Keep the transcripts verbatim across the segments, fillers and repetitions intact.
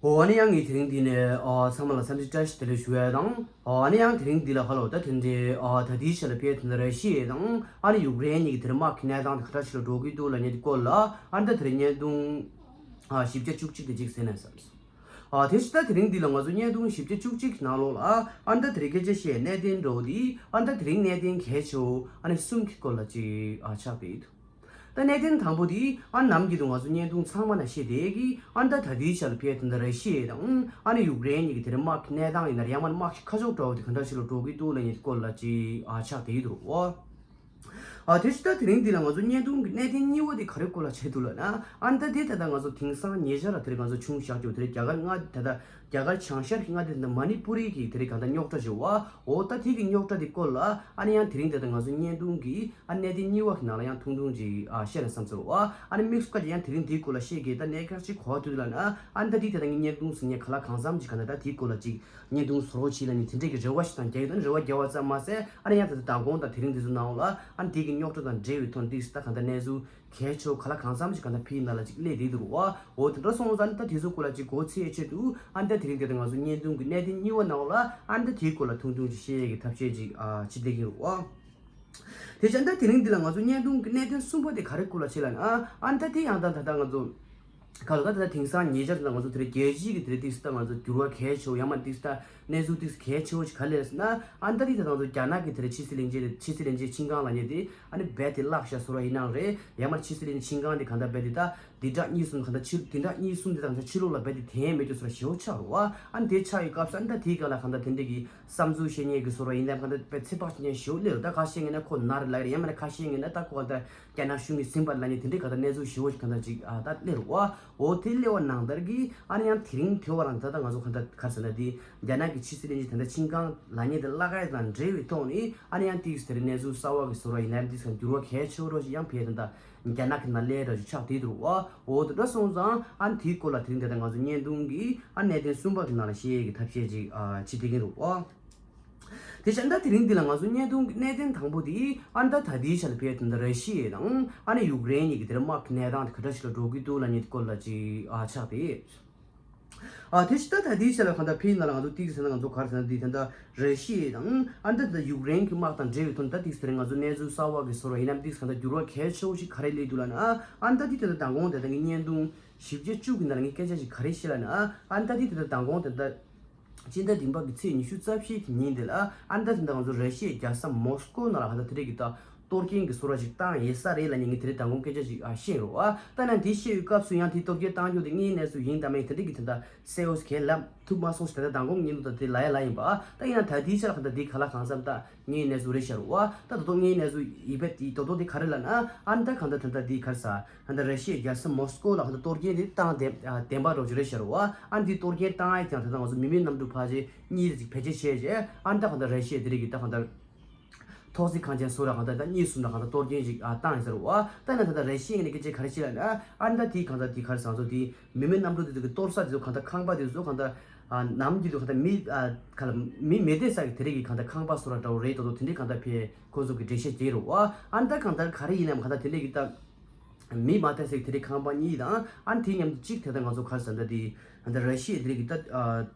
ཨོ་ཨ་ནི་ཡང་ངས་དེ་རིང་འདི་ནས་ཨ་ཚང་མ་ལ་འཚམས་འདྲི་བཀྲ་ཤིས་བདེ་ལེགས་ཞུ་ཡ་དང་། ཨོ་ཨ་ནི་ཡང་དེ་རིང་འདི་ལ་ཧ་ལོ་ད་དེ་འདྲའི་ཨ་ད་ལྟའི་ཆ་ལ་ཕེབས་དེ་འདྲ་ར་ཤི་ཡ་དང་ཨ་ནི་ཡུཀ་རེན་གཉིས་ཀྱི་དེ་རིང་དམག་གི་གནས་སྟངས་དེ་ག་འདྲ་ཞིག་ལ་འགྲོ་གི་འདུག་ལབ་མཁན་དེ་སྐོར་ལ་ཨ་ནི་ད་དེ་རིང་བརྙན་ཐུང་ཨ་བཞི་བརྒྱ་བཅུ་གཅིག་དེ་གཅིག་གཟིགས་ན་བསམས་སོང་། ཨ་དེ་བཞིན་ད་དེ་རིང་འདི་ལ་ང་ཚོ་བརྙན་ཐུང་བཞི་བརྒྱ་བཅུ་གཅིག་གི་ནང་ལོགས་ལ་ཨ་ནི་ད་དེ་རིང་སྐད་ཆ་བཤད་གནད་དོན་འདྲ་བོ་འདི་ཨ་ནི་ད་དེ་རིང་གནད་དོན་གལ་ཆེ་བོ་ཨ་ནི་གསུམ་གྱི་སྐོར་ལ་ཅིག་ཨ་ཆགས་བསྡད་ཡོད། ད་གནད་དོན་དང་པོ་དེ་ཨ་ནམ་གྱི་དུ་ང་ཚོ་བརྙན་ཐུང་ཚང་མ་ན་བཤད་དེ་གི་ཨ་ད་ད་དེའི་ཆ་ལ་ཕེབས་དེ་འདྲ་ར་ཤི་ཡ་དང་ཨ་ནི་ཡུཀ་རེན་གཉིས་ཀྱི་དེ་རིང་དམག་གི་གནས་སྟངས་ཡིན་ན་ཡང་མ་དམག་ཤི་ཁ་ཕྱོགས་འདྲ་བོ་དེ་ག་འདྲ་ཞིག་ལ་འགྲོ་གི་འདུག་ལ་ཉིད་སྐོར་ལ་ཅིག་ཨ་ཆགས་དེ་ཡི་འདུག་ཨོ། ཨ་དེ་བཞིན་ད་དེ་རིང་འདི་ལ་ང་ཚོ་བརྙན་ཐུང་གི་གནད་དོན་གཉིས་པ་དེ་ག་རེ་སྐོར་ལ་བྱས་འདུག་ལ་ན་ཨ་ད་དེ་ད་ལྟ་ང་ཚོ་དེང་སང་ཉེ་ཆར་ལ་དེ་རིང་ང་ཚོ་བྱུང་བཞག་ཅིག་དེ་རིང་རྒྱ་གར་མངའ་ད་ལྟ་རྒྱ་གར་བྱང་ཤར་གྱི་མངའ་སྡེ་དེ་མ་ནི་པུ་རི་གི་དེ་རིང་གང་ལྟར་རྙོག་དྲ་ཞིག་བ་འོ་ད་དེ་གི་རྙོག་དྲ་དེ་སྐོར་ལ་ཨ་ནི་ཡང་དེ་རིང་ད་ལྟ་ང་ཚོ་བརྙན་ཐུང་གི་ཨ་གནད་དོན་གཉིས་པ་གི་ནང་ལ་ཡང་ཐུང་ཐུང་ཅིག་ཨ་བཤད་ན་བསམ་ཚོར་བ་ཨ་ནི་དམིགས་སུ་བཀར་ཅིག་ཡང་དེ་རིང་དེའི་སྐོར་ལ་བཤད་གི་ད་གནད་འགག་ཅིག་གོ་བ་དུས་ལ་ན་ཨ་ནི་ད་དེ་ད་ལྟ་ངའི་བརྙན་ཐུང་ཟིན་ནས་ག་ལ་གང་འཚམ་ཅིག་ག་ན་ད་དེའི་སྐོར་ལ་ཅིག་བརྙན་ཐུང་བཟོ་རོགས་བྱེད་ལ་ནི་དེ་འདྲས་ཀྱི་རེ་བ་ཞིག་དང་རྒྱག་ཡོད་ད་ནི་རེ་བ་རྒྱག་པ་ཙམ་མ་ཟད་ཨ་ནི་ཡང་ད་ལྟ་མདང་དགོང་དང་དེ་རིང་དེ་ཚོ་ནང་ལ་ཨ་ནི་དེ་གི་རྙོག་དྲ་དང་འབྲེལ་བའི་ཐོག་ཏིག་ད་གང་ལྟར་གནས་ཚུལ་གལ་ཆེ་བོ་ག་ལ་གང་འཚམ་ཞིག་ག་ན་ཕིའི་ནང་ལ་ཅིག་སླེབས་བསྡད་འདུག་བ། འོ་དེ་འདྲ་སོང་ཙང་ད་དེ་ཚོ་སྐོར་ལ་ཅིག་མགོ་ཚོས་ཆེད་དུ་ཨ་ནི་ད་དེ་རིང་དེ་ད་ང་ཚོ་བརྙན་ཐུང་གི་གནད་དོན་གཉིས་པ་ནང་ལ་ཨ་ནི་ད་དེའི་སྐོར་ལ་ཐུང་ཐུང་ཅིག་བཤད་ཡས་ཀྱི་ཐབས་ཤེས་ཅིག་ཨ་བྱེད་བསྡད་ཀྱི་ཡོད་བ། དེ་བྱས་ད་དེ་རིང་འདི་ལ་ང་ཚོ་བརྙན་ཐུང་གི་གནད་དོན་གསུམ་པ་དེ་ག་རེ་སྐོར་ལ་བྱེད་ལ་ན་ཨ་ནི་ད་དེ་ཡང་ད་ད་ད་ང་ཚོ་ག་ལ་ད་ད་དེང་སང་ཉེ་ཆར་ད་ང་ཚོ་དེ་རིང་རྒྱལ་སྤྱིའི་གི་དེ་རིང་ཏིག་ད་ང་ཚོ་འགྱུར་བ་གལ་ཆེ་བོ་ཡང་མ་ཏིག་ད་གནས་ཚུལ་ཏིག་གལ་ཆེ་བོ་ཞིག་ག་ལས་ཟེར་ན་ཨ་ནི་ད་དེ་ད་ང་ཚོ་རྒྱ་ནག་གི་དེ་རིང་ཕྱི་སྲིད་བློན་ཆེན་ཕྱི་སྲིད་བློན་ཆེན་ཆིན་ཀང་ལབ་མཁན་དེ། ཨ་ནི་རྦད་དེ་བརླག་ཤག་བཟོ་འདྲ་ཡིན་ནའང་རེད། ཡང་མ་ཕྱི་སྲིད་ལས་ཆིན་ཀང་དེ་གང་ལྟར་རྦད་དེ་ད་འདི་དྲག་གཉིས་གསུམ་གང་ལྟར་ཕྱི་འདི་དྲག་གཉིས་གསུམ་དེ་དང་ད་ཕྱི་ལོགས་ལ་རྦད་དེ་དེ་ཡང་མེད་རྒྱུ་བཟོ་འདྲ་ཞེ་པོ་ཆགས་རེད་བ། ཨ་ནི་དེ་ཆགས་ཡོད་སྐབས་སུ་ཨ་ནི་ད་དེའི་སྒང་ལ་གང་ལྟར་དེ་འདྲས་ཀྱི་བསམ་ཚུལ་བཤད་མཁན་གྱི་བཟོ་འདྲ་ཡིན་ནའང་གང་ལྟར་རྦད་ཚིག་ཕག་གཅིག་ཉན་ཞེ་པོ་སླེབས་རེད། ད་ཁ་ཤས་ངན་ན་ཁོ་ན་རེད་ལབ་རེད། ཡང་མ་ན་ཁ་ཤས་ངན་ན་ད་ཁོ་གང་ལྟར་རྒྱ་ནག་གཞུང་གིས་ཟིན་པ་ལབ་མཁན་དེ་འདྲས་གང་ལྟར་གནས་ཚུལ་ཞེ་པོ་ཞིག་གང་ལྟར་ཅིག་ཨ་ད་སླེབས་རེད་བ། འོ་དེ་སླེབས་པ་ནང་ལྟར་གྱི་ཨ་ནི་ཡང་དེ་རིང་དེ་བ་རང་ད་ལྟ་ང་ཚོ་གང་ལྟར་ག་རེ་ཟེར་ན་དེ་རྒྱ་ནག་གི་ཕྱི་སྲིད་བློན་ཆེན་ད་ལྟ་ཆིན་ཀང་ལབ་མཁན་དེ་བརླག་ཡ་དང་འབྲེལ་བའི་ཐོག་ནས་ཨ་ནི་ཡང་ཏིག་ཙམ་དེ་རིང་གནས་ཚུལ་གསར་བ་གི་བཟོ་འདྲ་ཡིན་ནའང་ཏིག་ཙམ་འགྱུར་བ་གལ་ཆེ་བོ་འདྲ་ཞིག་ཡང་ཕེབས་ད་ལྟ་རྒྱ་ནག་གི་ནང་སླེབས་འདྲ་ཞིག་ཆགས་བསྡད་འདུག་བ། འོ་དེ་འདྲ་སོང་ཙང་ཨ་ནི་དེའི་སྐོར་ལ་དེ་རིང་ད་ལྟ་ང་ཚོ་བརྙན་ཐུང་གི་ཨ་གནད་དོན་གསུམ་པ་གི་ནང་ལ་བཤད་ཡས་ཀྱི་ཐབས་ཤེས་ཅིག་ཨ་བྱེད་བསྡད་ཀྱི་འདུག་བ། དེ་བྱས་ད་དེ་རིང་འདི་ལ་ང་ཚོ་བརྙན་ཐུང་གི་གནད་དོན་དང་པོ་དེ་ཨ་ནི་ད་ད་ལྟའི་ཆ་ལ་ཕེབས་དེ་འདྲ་ར་ཤི་ཡ་དང་ཨ་ནི་ཡུཀ་རེན་གཉིས་ཀྱི་དེ་རིང་དམག་གི་གནས་སྟངས་དེ་ག་འདྲ་ཞིག་ལ་འགྲོ་གི་འདུག་ལབ་མཁན་དེ་སྐོར་ལ་ཅིག་ཨ་ཆགས་ཏེ། ཨ་དེ་ཕྱི་ད་ད་དེའི་ཆ་ལ་གང་ལྟར་ཕིའི་ནང་ལ་ང་ཚོ་ཏིག་ཙམ་ཟེར་ན་ང་ཚོ་ག་རེ་ཟེར་ན་དེ་ད་ལྟ་ར་ཤི་ཡ་དང་ཨ་ནི་ད་ད་ཡུཀ་རེན་གྱི་དམག་དང་འབྲེལ་བའི་ཐོག་ནས་ད་ཏིག་ཙམ་དེ་རིང་ང་ཚོ་གནས་ཚུལ་གསར་བ་གི་བཟོ་འདྲ་ཡིན་ནའང་ཏིག་ཙམ་གང་ལྟར་འགྱུར་བ་གལ་ཆེ་བོ་ཞིག་ག་རེ་སླེབས་འདུག་ལབ་ན་ཨ་ནི་ད་དེ་ད་ལྟ་མདང་དགོང་དེ་ད་ངའི་བརྙན་ཐུང་བཞི་བརྒྱ་བཅུ་གི་ནང་ལ་ངས་སྐད་ཆ་ཞིག་ག་རེ་བཤད་ལབ་ན་ཨ་ནི་ད་དེ་ད་ལྟ་མདང་དགོང་དེ་ད་སྤྱི་ཟླ་བདུན་པ་གི་ཚེས་ཉི་ཤུ་རྩ་བཞི་གི་ཉིན་དེ་ལ་ཨ་ནི་ད་དེ་ད་ང་ཚོ་ར་ཤི་ཡའི་རྒྱལ་ས་མོ་སི་ཀོ་ནང་ལ་གང་ལྟར་དེ་རིང་གི་ད་གཏོར་སྐྱོན་གྱི་བཟོ་འདྲ་ཞིག་བཏང་ཡོད་ས་རེད་ལབ་ནས་ངས་དེ་རིང་མདང་དགོང་སྐད་ཆ་ཞིག་ཨ་བཤད་རོགས་ཨ། ད་ནི་དེ་བཤད་པའི་སྐབས་སུ་ཡང་དེ་གཏོར་སྐྱོན་བཏང་རྒྱུ་དེ་དངོས་གནས་སུ་ཡིན་དང་མིན་དེ་འདྲ་གི་དེ་འདྲ་གསལ་བོ་ཞིག་གས་ལབ་ཐུབ་མ་སོང་ཞེས་ད་ལྟ་མདང་དགོང་ཉིན་དུ་ད་དེ་ལབ་ཡ་ལབ་ཡིན་པ། ད་ཡིན་ན་ད་དེའི་ཆར་གང་ལྟར་དེ་ག་ལ་གང་འཚམ་ད་དངོས་གནས་སུ་རེད་ཤག་རོགས་ཨ། ད་ད་དུང་དངོས་གནས་སུ་ཡིན་པས་དེ་ད་དུང་དེ་ག་རེ་ལབ་ན་ཨ་ནི་ད་གང་ལྟར་ད་ལྟ་དེ་ག་རེ་ཟ་གང་ལྟར་ར་ཤི་ཡའི་རྒྱལ་ས་མོ་སི་ཀོ་ལ་གང་ལྟར་གཏོར་སྐྱོན་དེ་བཏང་བདེན་བདེན་པ་འདྲ་བོ་ཅིག་རེད་ཤག་རོགས་ཨ། ཨ་ནི་དེ་གཏོར་སྐྱོན་བཏང་ཡ་དེ་ཡང་ད་ལྟ་ང་ཚོ་མི་མེད་གནམ་གྲུ་ཕལ་ཆེར་གཉིས་རེ་ཅིག་བེད་སྤྱོད་བྱས་རྗེས་ཨ་ནི་ད་གང་ལྟར་ར་ཤི་ཡ་དེ་རིང་གི་ད་གང་ལྟར། ཐོག་བརྩེགས་ཁང་ཆེན་སོགས་ལ་གང་ལྟར་ད་གཉིས་གསུམ་ལ་གང་ལྟར་གཏོར་སྐྱོན་ཞིག་ཨ་བཏང་ཡོད་ས་རེད་བ། ད་ནི་ད་ལྟ་ར་ཤི་ཡའི་ངོས་ནས་སྐད་ཆ་ག་རེ་བཤད་ལབ་ན་ཨ་ནི་ད་དེའི་གང་ལྟར་དེ་ག་རེ་ཟེར་ང་ཚོ་དེ་མི་མེད་གནམ་གྲུ་དེ་ཚོ་གི་གཏོར་ས་དེ་ཚོ་གང་ལྟར་ཁང་པ་དེ་ཚོ་གང་ལྟར་ཨ་ནམ་རྒྱུན་དུ་གང་ལྟར་མི་ཨ་ག་ལ་མི་མི་བསྡད་ས་གི་དེ་རིང་གི་གང་ལྟར་ཁང་པ་སོགས་ལ་འདྲ་བོ་རེད་དོ་དོ་དེ་འདྲའི་གང་ལྟར་ཕེ་ཁོ་ཚོ་གི་འགྲེལ་བཤད་བྱས་རེད་བ། ཨ་ནི་ད་གང་ལྟར་ག་རེ་ཡིན་ནམ་གང་ལྟར་དེ་འདྲའི་གི་ད། མི་མ་བསྡད་སའི་དེ་རིང་ཁང་པ་གཉིས་དང་ཨ་ནི་དེ་མཉམ་དུ་གཅིག་དེ་ལྟར་ང་ཚོ་ག་རེ་ཟེར་ད་དེ་ད་ར་ཤི་ཡའི་དེ་རིང་གི་ད་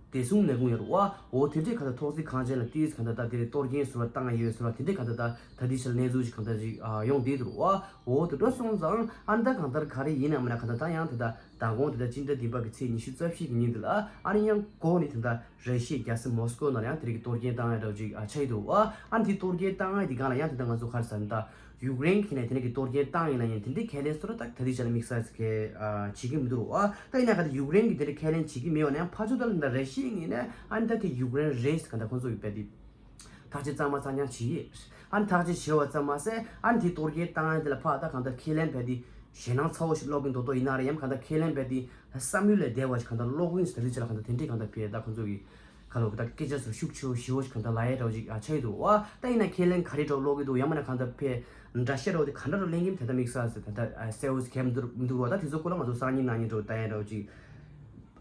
བདེ་སྲུང་ལས་ཁུངས་ཡོད་རེད་བ། འོ་དེ་འདྲའི་ག་ད་ཐོག་བརྩེགས་ཁང་ཆེན་ལ་ཏིས་ག་ད་ད་དེ་རིང་གཏོར་སྐྱོན་བཟོ་འདྲ་བཏང་ཡོད་ཟེར་བ་དེ་འདྲའི་ག་ད་ད་ད་དེའི་ཆར་གནས་ཚུལ་ཞིག་ག་ད་ཅིག་ཡོང་བསྡད་འདུག་རེད་བ། འོ་དེ་འདྲ་སོང་ཙང་ཨ་ནི་ད་གང་ལྟར་ག་རེ་ཡིན་ནམ་ན་ག་ད་ད་ཡང་དེ་ད་མདང་དགོང་དེ་ད་སྤྱི་ཟླ་བདུན་པ་གི་ཚེས་ཉི་ཤུ་རྩ་བཞི་གི་ཉིན་དེ་ལ་ཨ་ནི་ཡང་གོ་ནི་དེ་ད། ར་ཤི་ཡའི་རྒྱལ་ས་མོ་སི་ཀོ་ནང་ལ་ཡང་དེ་རིང་གི་གཏོར་སྐྱོན་བཏང་ཡ་འདྲ་བོ་ཅིག་ཨ་ཆགས་ཡོད་འདུག་བ། ཨ་ནི་དེ་གཏོར་སྐྱོན་བཏང་ཡ་དེ་སྒང་ལ་ཡང་དེ་འདྲ་ང་ཚོ་ག་རེ་ཟེར་ན་ད་ཡུཀ་རེན་གྱི་ནས་དེ་རིང་གི་གཏོར་སྐྱོན་བཏང་ཡིན་ལབ་ཡིན་དེ་འདྲའི་ཁས་ལེན་སོ་ར་ད་ད་དེ་ཆ་ལ་དམིགས་བསལ་གྱི་ཨ་བྱེད་ཀྱི་མི་འདུག་བ། ད་ཡིན་ན་ག་ད་ཡུཀ་རེན་གྱི་དེ་འདྲ་ཁས་ལེན་བྱེད་ཀྱི་མེད་པ་ན་ཡང་ཕར་ཕྱོགས་ད་ལ་ད་ར་ཤི་ཡའི་ངོས་ནས་ཨ་ནི་ད་དེ་ཡུཀ་རེན་རེད་ཟེར་ག་ད་ཁོང་ཚོ་ཡོད་པ་དེ་ཐག་གཅོད་གཙང་མ་གཙང་རྐྱང་བྱེད་ཡས། ཨ་ནི་ཐག་གཅོད་བྱས་པ་ཙམ་མ་ཟད་ཨ་ནི་དེ་གཏོར་སྐྱོན་བཏང་ཡ་དེ་ལ་ཕར་ད་གང་ད་ཁས་ལེན་བས་དེ་ཞེད་སྣང་ཚ་བོ་ཞིག་སློག་གིན་འདུག་དོ་ཡིན་ན་རེད་ཡང་གང་ད་ཁས་ལེན་བས་དེ་བསམ་ཡུལ་ལས་འདས་པ་ཞིག་གང་ད་སློག་གིན་ཟེར་དེ་ཆ་ལ་གང་ད་དེ་འདྲས་གང་ད་ཕེ་ད་ཁོང་ཚོ་གི་ག་ལོ་གི་ད་སྐད་ཆ་ཚོ་ཤུགས་ཆེ་བོ་ཞེ་བོ་ཞིག་གང་ད་ལབ་ཡ་འདྲ་བོ་ཞིག་ཨ་ཆགས་ཡོད་འདུག་བ། ད་ཡིན་ན་ཁས་ལེན་ག་རེ་འདྲ་བོ་སློག་གི་འདུག་ཡང་མིན་ན་གང་ད་ཕེ་འདྲ་བཤད་འདྲ་བོ་དེ་ག་འདྲ་འདྲ་བོ་ལེན་གིན་དེ་ད་དམིགས་བསལ་ཟེར་ད་ད་གསལ་བོ་ཞིག་གས་མི་འདུག་མི་འདུག་བ། ད་དེ་ཚོ་སྐོར་ལ་ང་ཚོ་སང་ཉིན་གནངས་ཉིན་འདྲ་བོ་ལྟ་ཡ་འདྲ་བོ་ཞིག་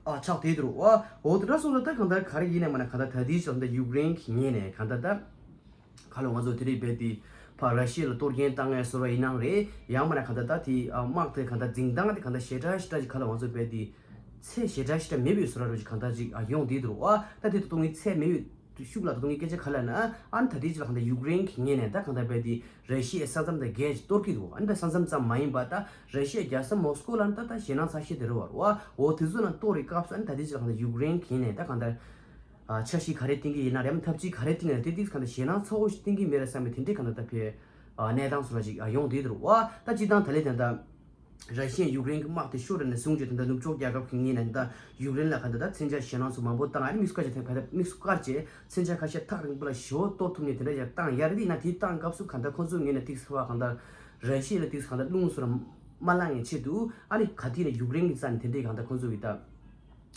ཨ་ཆགས་བསྡད་འདུག་བ། འོ་དེ་འདྲ་སོང་ཙང་ད་གང་ད་ག་རེ་ཡིན་ན་མིན་ན་གང་ད་ད་དེའི་ཞོར་ད་ཡུཀ་རེན་གྱི་ངོས་ནས་གང་ད་ད། ཁ་ལོ་ང་ཚོ་དེ་རིང་རྦད་དེ་ཕར་ར་ཤི་ཡ་ལ་གཏོར་སྐྱོན་བཏང་ཡས་སོ་ར་ཡིན་ནའང་རེད། ཡང་མིན་ན་གང་ལྟར་ད་དེ་ཨ་དམག་དེ་གང་ལྟར་འཛིན་སྟངས་དེ་གང་ལྟར་ཞེ་དྲག་ཞེ་དྲག་ཅིག་ཁ་ལོ་ང་ཚོ་རྦད་དེ་ ཚད་ཞེ་དྲག་ཞེ་དྲག་མེད་པའི་བཟོ་འདྲ་རུ་ཅིག་གང་ལྟར་ཅིག་ཨ་ཡོང་བསྡད་འདུག་རོ། ཨ་ད་དེ་ད་དུང་ངས་ཚད་མེད་པའི་ཤུགས་ལ་ད་དུང་ངས་སྐད་ཆ་ག་ལ་ན་ཨ་ད་དེ་ཅིག་ལ་གང་ལྟར་ཡུཀ་རེན་གྱི་ངོས་ནས་ད་གང་ལྟར་བས་དེ་ར་ཤི་ཡའི་ས་མཚམས་དང་བརྒལ་ཅིག་གཏོར་གྱི་འདུག་ཨ་ནི་ད་ས་མཚམས་ཙམ་མ་ཡིན་པ་ད་ར་ཤི་ཡའི་རྒྱལ་ས་མོ་སི་ཀོ་ལ་ད་ད་ཞེད་སྣང་ཚ་ཤེས་དེ་རེད་བ་རོ། ཨ་འོ་དེ་ཚོ་ལ་གཏོར་རེ་སྐབས་སུ་ཨ་ནི་ད་དེ་ཅིག་ལ་གང་ལྟར་ཡུཀ་རེན་གྱི་ངོས་ནས་ད་གང་ལྟར་ཨ་འཆར་གཞི་ག་རེ་བཏིང་གི་ཡིན་ན་རེད། ཨ་འཐབ་ཇུས་ག་རེ་བཏིང་ཡིན་ན་དེ་དེ་གང་ལྟར་ཞེད་སྣང་ཚ་བོ་ཞིག་བཏིང་གི་མེད་རེད་བསམ་པའི་དེ་འདྲའི་གང་ལྟར་ད་ཕེ་ཨ་གནས་སྟངས་སུ་ར་ཅིག་ཨ་ཡོང་བསྡད་འདུག་རོ། ཨ་ད་སྤྱིར་བཏང་ད་ལས་དེ་ད། ར་ཤི་ཡས་ཡུཀ་རེན་གྱི་དམག་དེ་ཤོར་ནས་བཟུང་བྱས་ད་ལྟ་ནུབ་ཕྱོགས་རྒྱལ་ཁབ་ཀྱི་ངོས་ནས་ད་ཡུཀ་རེན་ལ་ག་འདྲ་ད་མཚོན་ཆ་ཞེད་སྣང་ཚོ་མང་པོ་བཏང་ཨ་ནི་དམིགས་སུ་བཀར་བྱས་ད་ག་འདྲ་དམིགས་སུ་བཀར་བྱས་མཚོན་ཆ་ཁ་ཤས་ཐག་རིང་པོ་ལ་ཞེ་པོ་གཏོར་ཐུབ་མཁན་དེ་འདྲ་ཡང་བཏང་ཡ་རེད། དེ་ཡིན་ན་དེའི་བཏང་སྐབས་སུ་ག་འདྲ་ཁོང་ཚོའི་ངོས་ནས་ཏིག་ཙམ་ག་འདྲ་ར་ཤི་ཡ་ལ་ཏིག་ཙམ་ག་འདྲ་རླུང་སོར་མ་ལངས་ཡའི་ཆེད་དུ་ཨ་ནི་ག་དུས་ནས་ཡུཀ་རེན་གྱི་རྩ་ནས་དེ་འདྲའི་ག་འདྲ་ཁོང་ཚོ་གི་ད་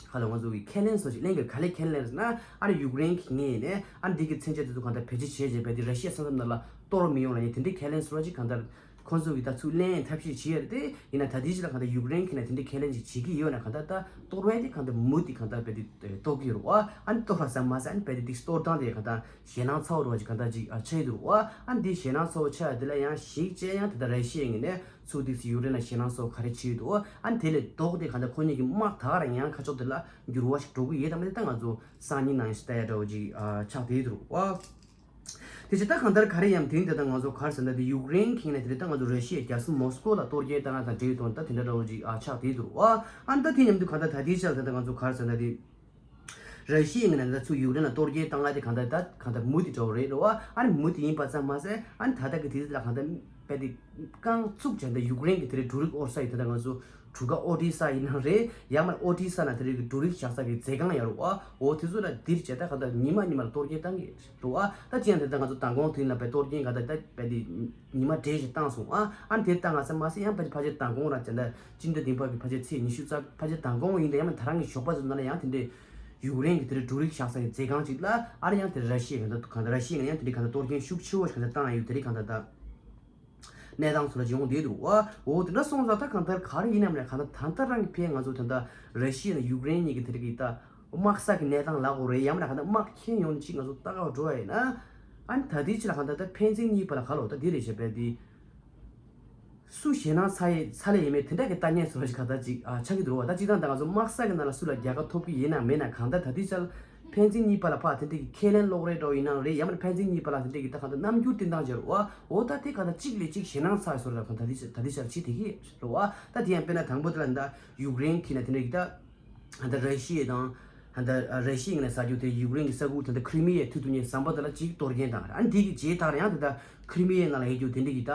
ག་ལ་ང་ཚོ་གི་ཁས་ལེན་སོགས་ཤིག་ལེན་དགོས། ག་ལེ་ཁས་ལེན་ཟེར་ན་ཨ་ནི་ཡུཀ་རེན་གྱི་ངོས་ནས་ཨ་ནི་འདི་གི་མཚོན་ཆ་དེ་ཚོ་ག་འདྲ་བེད་སྤྱོད་བྱས་བྱས་བས་དེ་ར་ཤི་ཡ་ས་མཚམས་ནང་ལ་གཏོར་མི་ཡོང་ལ་ཡིན་དེ་འདྲའི་ཁས་ལེན་སོགས་ཤིག་ག་འདྲ། ཁོང་ཚོ་གིས་ད་ཚུར་ལེན་ཐབས་ཤེས་བྱེད་ཡོད་རེད་དེ། ཡིན་ན་ད་ལྟའི་ཆ་ལ་གང་ལྟར་ཡུཀ་རེན་གྱིས་ན་དེ་འདྲའི་ཁས་ལེན་ཅིག་བྱེད་ཀྱི་ཡོད་ན་གང་ལྟར་ད་གཏོར་བས་དེ་གང་ལྟར་མུ་དེ་གང་ལྟར་རྦད་དེ་གཏོར་གྱི་རེད་བ། ཨ་ནི་གཏོར་བ་ཙམ་མ་ཟད་ཨ་ནི་རྦད་དེ་དེ་གཏོར་སྟངས་དེ་གང་ལྟར་ཞེད་སྣང་ཚ་བོ་རེད་བ་ཅིག་གང་ལྟར་ཅིག་ཨ་ཆགས་ཀྱི་འདུག་རེད་བ། ཨ་ནི་དེ་ཞེད་སྣང་ཚ་བོ་ཆགས་དེ་ལ་ཡང་གཞིགས་བྱས་ཡང་དེ་ལྟར་ར་ཤི་ཡའི་ངོས་ནས་ཚུར་དེ་ཡུཀ་རེན་ལ་ཞེད་སྣང་ཚ་བོ་ག་རེ་བྱེད་ཀྱི་འདུག་ཨ་ནི་དེ་ལས་ལྡོག་སྟེ་གང་ལྟར་ཁོ་གཉིས་ཀྱི་དམག་ད་ག་རང་ཡང་ཁ་ཕྱོགས་དེ་ལ་འགྱུར་བ་ཞིག་འགྲོ་གི་ཡོད་དམ་མེད་དེ་ད་ང་ཚོ་སང་ཉིན་ནང་ཞིག་ལྟ་ཡ་འདྲ་བོ་ཅིག་ཨ་ཆགས་བསྡད་འདུག་རེད་བ། དེ་བྱས་ད་གང་ལྟར་ག་རེ་ཡང་དེང་དེ་ད་ང་ཚོ་ག་རེ་ཟེར་ན་དེ་ཡུཀ་རེན་གྱི་ངོས་ནས་དེ་རིང་ད་ང་ཚོ་ར་ཤི་ཡའི་རྒྱལ་ས་མོ་སི་ཀོ་ལ་གཏོར་སྐྱོན་བཏང་ཡ་དང་འབྲེལ་ཡོད་དོན་དག་དེ་འདྲ་འདྲ་བོ་ཅིག་ཨ་ཆགས་བསྡད་འདུག་རེད་བ། ཨ་ནི་ད་དེ་མཉམ་དུ་གང་ལྟར་ད་དེའི་ཆར་དེ་ད་ང་ཚོ་ག་རེ་ཟེར་ན་དེ་ར་ཤི་ཡའི་ངོས་ནས་ད་ཚུར་ཡུཀ་རེན་ལ་གཏོར་སྐྱོན་བཏང་ཡ་དེ་གང་ལྟར་ད་གང་ལྟར་མུ་མཐུད་འགྲོ་བ་རེད་རེད་བ། ཨ་ནི་མུ་མཐུད་ཡིན་པ་ཙམ་མ་ཟད་ཨ་ནི་ད་ལྟ་གི་དུས་ཚོད་ལ་གང་ལྟར་རྦད་དེ་རྐང་བཙུགས་བྱས་ད་ཡུཀ་རེན་གྱི་དེ་རིང་འབྲུ་རིགས་དབོར་ས་ཡི་དེ་ད་ང་ཚོ་གྲུ་ཁ་ཨོ་ཌི་ས་ཡིན་ན་རེད། ཡང་མིན་ཨོ་ཌི་ས་ན་དེ་རིང་གི་འབྲུ་རིགས་བཞག་ས་གི་མཛོད་ཁང་ཡོད་རེད་བ། འོ་དེ་ཚོ་ལ་འདིར་བྱས་ད་གང་ལྟར་ཉི་མ་ཉི་མ་ལ་གཏོར་སྐྱོན་བཏང་གི་རེད་བ། ད་ཅི་ཡང་དེ་ལྟར་ང་ཚོ་མདང་དགོང་དེ་ལ་བས་གཏོར་སྐྱོན་ག་ད་ད་བས་དེ་ཉི་མ་བགྲེས་ཤིག་བཏང་སོང་ཨ། ཨ་ནི་དེ་བཏང་ང་ས་མ་ཟད་ཡང་བས་དེ་ཕལ་ཆེར་མདང་དགོང་ར་བྱས་ད་སྤྱི་ཟླ་བདུན་པ་གི་ཕལ་ཆེར་ཚེས་ཉི་ཤུ་རྩ་ཕལ་ཆེར་མདང་དགོང་ཡིན་ད་ཡང་མིན་ད་རང་གི་ཞོགས་པ་ཚོ་ན་ལ་ཡང་དེ་འདྲའི་ཡུཀ་རེན་གྱི་དེ་རིང་འབྲུ་རིགས་བཞག་ས་གི་མཛོད་ཁང་ཅིག་ལ་ཨ་ར་ཡང་དེ་ར་ཤི་ཡའི་ག་ད་གང་ལྟར་ར་ཤི་ཡའི་ཡང་དེ་འདྲའི་ག་ད་གཏོར་སྐྱོན་ཤུགས་ཆེ་བོ་ཞིག་ག་ད་བཏང་ཡོད་དེ་རིང་ག་ད་ད། གནས་སྟངས་ཚོ་ལ་ཅིག་ཡོང་བསྡད་འདུག་བ། འོ་དེ་འདྲ་སོང་ཙང་ད་གང་ལྟར་ག་རེ་ཡིན་ནམ་ལས་གང་ལྟར་ད་ལྟ་རང་གི་ཕན་ང་ཚོ་ད་ལྟ་ར་ཤི་ཡ་ནས་ཡུཀ་རེན་གཉིས་ཀྱི་དེ་རིགས་ཀྱི་ད་དམག་ས་གི་གནས་སྟངས་ལ་གོ་རེད་ཡང་མིན་གང་ལྟར་དམག་ཁྱོན་ཡོངས་ནས་ཅིག་ང་ཚོ་ལྟ་ག་འགྲོ་བ་ཡིན་ན། ཨ་ནི་ད་ལྟའི་ཆ་ལ་གང་ལྟར་ད་ཕན་ཚུན་གཉིས་བར་ལ་ག་ལོ་ད་འདི་རེད་བྱས་པས་འདི། སུ་ཞེད་སྣང་ཚ་ཡི་ཚ་ལས་ཡིན་མེད་དེ་འདྲ་གི་ལྟ་ཉན་ཚོ་ལ་ཞིག་ག་ད་ཅིག་ཨ་ཆགས་ཀྱི་འདུག་བ། ད་ཅིག་ད་ད་ང་ཚོ་དམག་ས་གི་ནང་ལ་སུ་ལ་རྒྱལ་ཁ་ཐོབ་ཀྱི་ཡིན་ན་མེད་ན་གང་ལྟར་ད་ལྟའི་ཆ་ལ། ཕན་ཚུན་གཉིས་བར་ལ་ཕར་དེ་འདྲ་གི་ཁས་ལེན་ལོག་རེད་འགྲོ་ཡིན་ནའང་རེད་ཡང་མིན་ཕན་ཚུན་གཉིས་བར་ལ་དེ་འདྲ་གི་ད་གང་ལྟར་རྣམ་འགྱུར་བསྟན་སྟངས་བྱེད་རོགས་ཨ། འོ་ད་དེ་གང་ལྟར་གཅིག་ལས་གཅིག་ཞེད་སྣང་ཚ་བའི་བཟོ་འདྲ་ད་ལྟའི་ད་ལྟའི་ཆར་བྱེད་དེ་གི་རེད་ཨ། ད་དེ་ཡང་དཔེར་ན་དང་པོ་དེ་ལ་ད་ཡུཀ་རེན་གྱི་ན་དེ་འདྲ་གི་ད་ད་ར་ཤི་ཡ་དང་ད་ར་ཤི་ཡ་ནས་ཟ་རྒྱུ་དེ་ཡུཀ་རེན་གྱི་ས་ཁུལ་ད་ད་ཁྲི་མི་ཡའི་མཐུད་དུ་ཉེ་ཟམ་པ་དེ་ལ་གཅིག་གཏོར་སྐྱོན་བཏང་རེད་ཨ། འདི་གི་རྗེས་ཐག་ཡང་དེ་ད་ཁྲི་མི་ཡའི་ནང་ལ་ཡོད་རྒྱུ་དེ་འདྲ་གི་ད་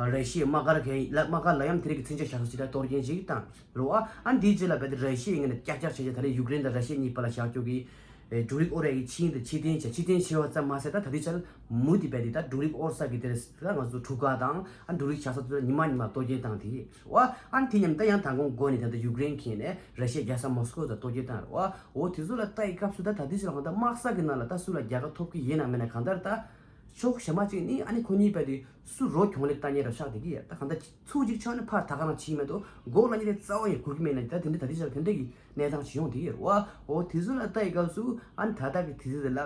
ར་ཤི་ཡའི་དམག་སྒར་གི་ལ་དམག་སྒར་ལ་ཡང་དེ་འདྲ་གི་མཚོན་ཆ་བཞག་ས་ཅིག་ད་གཏོར་སྐྱོན་ཅིག་བཏང་རེད་ཨ། འདིའི་རྗེས་ལ་བས་ད་ར་ཤི་ཡའི་ངོས་ནས་ཀྱག་ཀྱག་བྱས་བྱས་ད་རེས་ཡུཀ་རེན་དང་ར་ཤི་ཡ་གཉིས་བར་ལ་བཞག་རྒྱུ་གི་འབྲུ་རིགས་དབོར་ཡ་གི་ཆིངས་དེ་ཕྱིར་འཐེན་བྱས་ཕྱིར་འཐེན་བྱས་པ་ཙམ་མ་ཟད་ད་ད་ལྟའི་ཆར་མུ་མཐུད་པའི་དེ་ད་འབྲུ་རིགས་དབོར་ས་གི་དེ་ད་ང་ཚོ་གྲུ་ཁ་དང་ཨ་འབྲུ་རིགས་བཞག་ས་དེ་ལ་ཉི་མ་ཉི་མ་གཏོར་སྐྱོན་བཏང་དེ་རེད་བ། ཨ་ནི་དེ་མཉམ་ད་ཡང་མདང་དགོང་འགོ་ནས་ད་ལྟ་ཡུཀ་རེན་གྱིས་ནས་ར་ཤི་ཡའི་རྒྱལ་ས་མོ་སི་ཀོ་དུ་གཏོར་སྐྱོན་བཏང་རེད་བ། འོ་དེ་ཚོ་ལ་ལྟ་ཡི་སྐབས་སུ་ད་ད་ལྟའི་ཆར་ང་ད་དམག་ས་གི་ནང་ལ་ད་སུ་ལ་རྒྱལ་ཁ་ཐོབ་ཀྱི་ཡིན་ན་མེད་ན་གང་ལྟར་ད་ཕྱོགས་གཞན་པ་གཅིག་ནི་ཨ་ནི་ཁོ་གཉིས་བས་དེ་སུ་རོ་གྱོང་ལེ་ལྟ་ཉེ་ར་ཆགས་བསྡད་ཀྱི་ཡོད། ད་གང་ལྟར་ཚུགས་གཅིག་ཆགས་ནས་ཕར་ད་ག་རང་ཕྱིན་མེད་དོ་མགོ་ལ་ཉེ་རེ་རྩ་བ་ཡང་སྒུར་གྱི་མེད་ན་ད་དེ་འདྲ་ད་དེ་ཆགས་དེ་འདྲ་གི་གནས་སྟངས་ཤིག་ཡོང་བསྡད་ཀྱི་ཡོད་རེད་བ། འོ་དེ་ཚོ་ལ་ལྟ་ཡི་སྐབས་སུ་ཨ་ནི་ད་ལྟ་གི་དུས་ཚོད་དེ་ལ་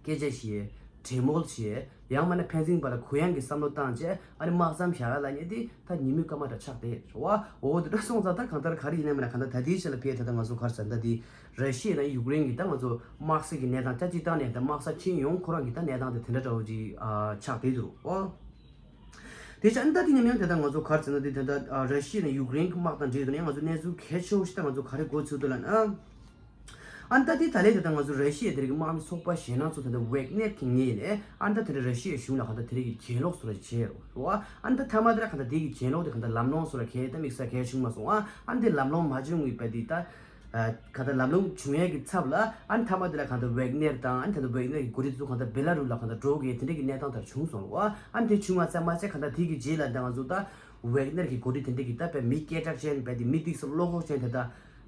སྐད་ཆ་བཤད། གྲོས་མོལ་བྱས། ཡང་མིན་ན་ཕན་ཚུན་བར་ལ་གུ་ཡངས་ཀྱི་བསམ་བློ་བཏང་བྱས་ཨ་ནི་དམག་མཚམས་བཞག་ཡ་ལ་ཉེ་དེ་ད་ཉིན་མོའི་སྐར་མ་འདྲ་ཆགས་བསྡད་རེད་བ། འོ་དེ་འདྲ་སོང་ཙང་ད་གང་ལྟར་ག་རེ་ཡིན་ན་མིན་ན་གང་ལྟར་ད་དེའི་ཆ་ལ་ཕེབས་ད་ལྟ་ང་ཚོ་ག་རེ་ཟེར་ད་དེ་ར་ཤི་ཡ་དང་ཡུཀ་རེན་གྱི་ད་ང་ཚོ་དམག་ས་གི་གནས་སྟངས་ཅག་ཅིག་བཏང་ནས་ད་དམག་ས་ཁྱོན་ཡོངས་ཁོ་རང་གི་ད་གནས་སྟངས་དེ་དེ་འདྲ་འདྲ་བོ་ཅིག་ཨ་ཆགས་བསྡད་འདུག་ཨོ། དེ་ཆ་ཨ་ནི་ད་དེ་མཉམ་ཡང་དེ་ད་ང་ཚོ་ག་རེ་ཟེར་ན་དེ་ད་ལྟ་ཨ་ར་ཤི་ཡ་དང་ཡུཀ་རེན་གྱི་དམག་དང་འབྲེལ་ཡོད་ནས་ང་ཚོ་གནས་ཚུལ་གལ་ཆེ་བོ་ཞིག་ད་ང་ཚོ་ག་རེ་གོ་ཚུལ་འདུག་ལབ་ན། ཨ་ནི་ད་དེ་ད་ལས་དེ་ད་ང་ཚོ་ར་ཤི་ཡ་དེ་རིགས་ཀྱི་དམག་མི་ཚོགས་པ་གཞན་སྣ་ཚོགས་དེ་ད་ཝེག་ནེར་གྱི་ངོས་ནས་ཨ་ནི་ད་དེ་རིང་ར་ཤི་ཡའི་གཞུང་ལ་ག་ད་དེ་རིགས་ཀྱི་གྱེན་ལོག་བཟོ་འདྲ་ཅིག་བྱས་རོ། ཨ་ནི་ད་མཐའ་མ་དེ་ལ་ག་ད་དེ་གི་གྱེན་ལོག་དེ་ག་ད་ལམ་ལྷོང་བཟོ་འདྲ་གལ་ད་དམིགས་བསལ་གལ་བྱུང་མ་སོང་ཨ། ཨ་ནི་དེ་ལམ་ལྷོང་མ་བྱུང་བའི་བས་དེ་ད། ཨ་ག་ད་ལམ་ལྷོང་བྱུང་ཡས་ཀྱི་ཚབ་ལ་ཨ་ནི་མཐའ་མ་དེ་ལ་གང་ལྟར་ཝེག་ནེར་དང་ཨ་ནི་ད་ལྟ་ཝེག་ནེར་གྱི་འགོ་ཁྲིད་ཚོ་གང་ལྟར་བེ་ལ་རུ་ལ་གང་ལྟར་འགྲོ་དགོས་དེ་འདྲ་གི་གནས་སྟངས་དེ་བྱུང་སོང་བ། ཨ་ནི་དེ་བྱུང་བ་ཙམ་མ་ཟད་གང་ལྟར་དེ་གི་རྗེས་ལ་ད་ང་ཚོ་ད་ཝེག་ནེར་གྱི་འགོ་ཁྲིད་དེ་འདྲ་གི་ད་དཔེ་མི་སྐད་གྲགས་ཅན་དཔེ་དེ་མི་ཏིག་ཙམ་བློ་ཁོག་ཅན་དེ་ད་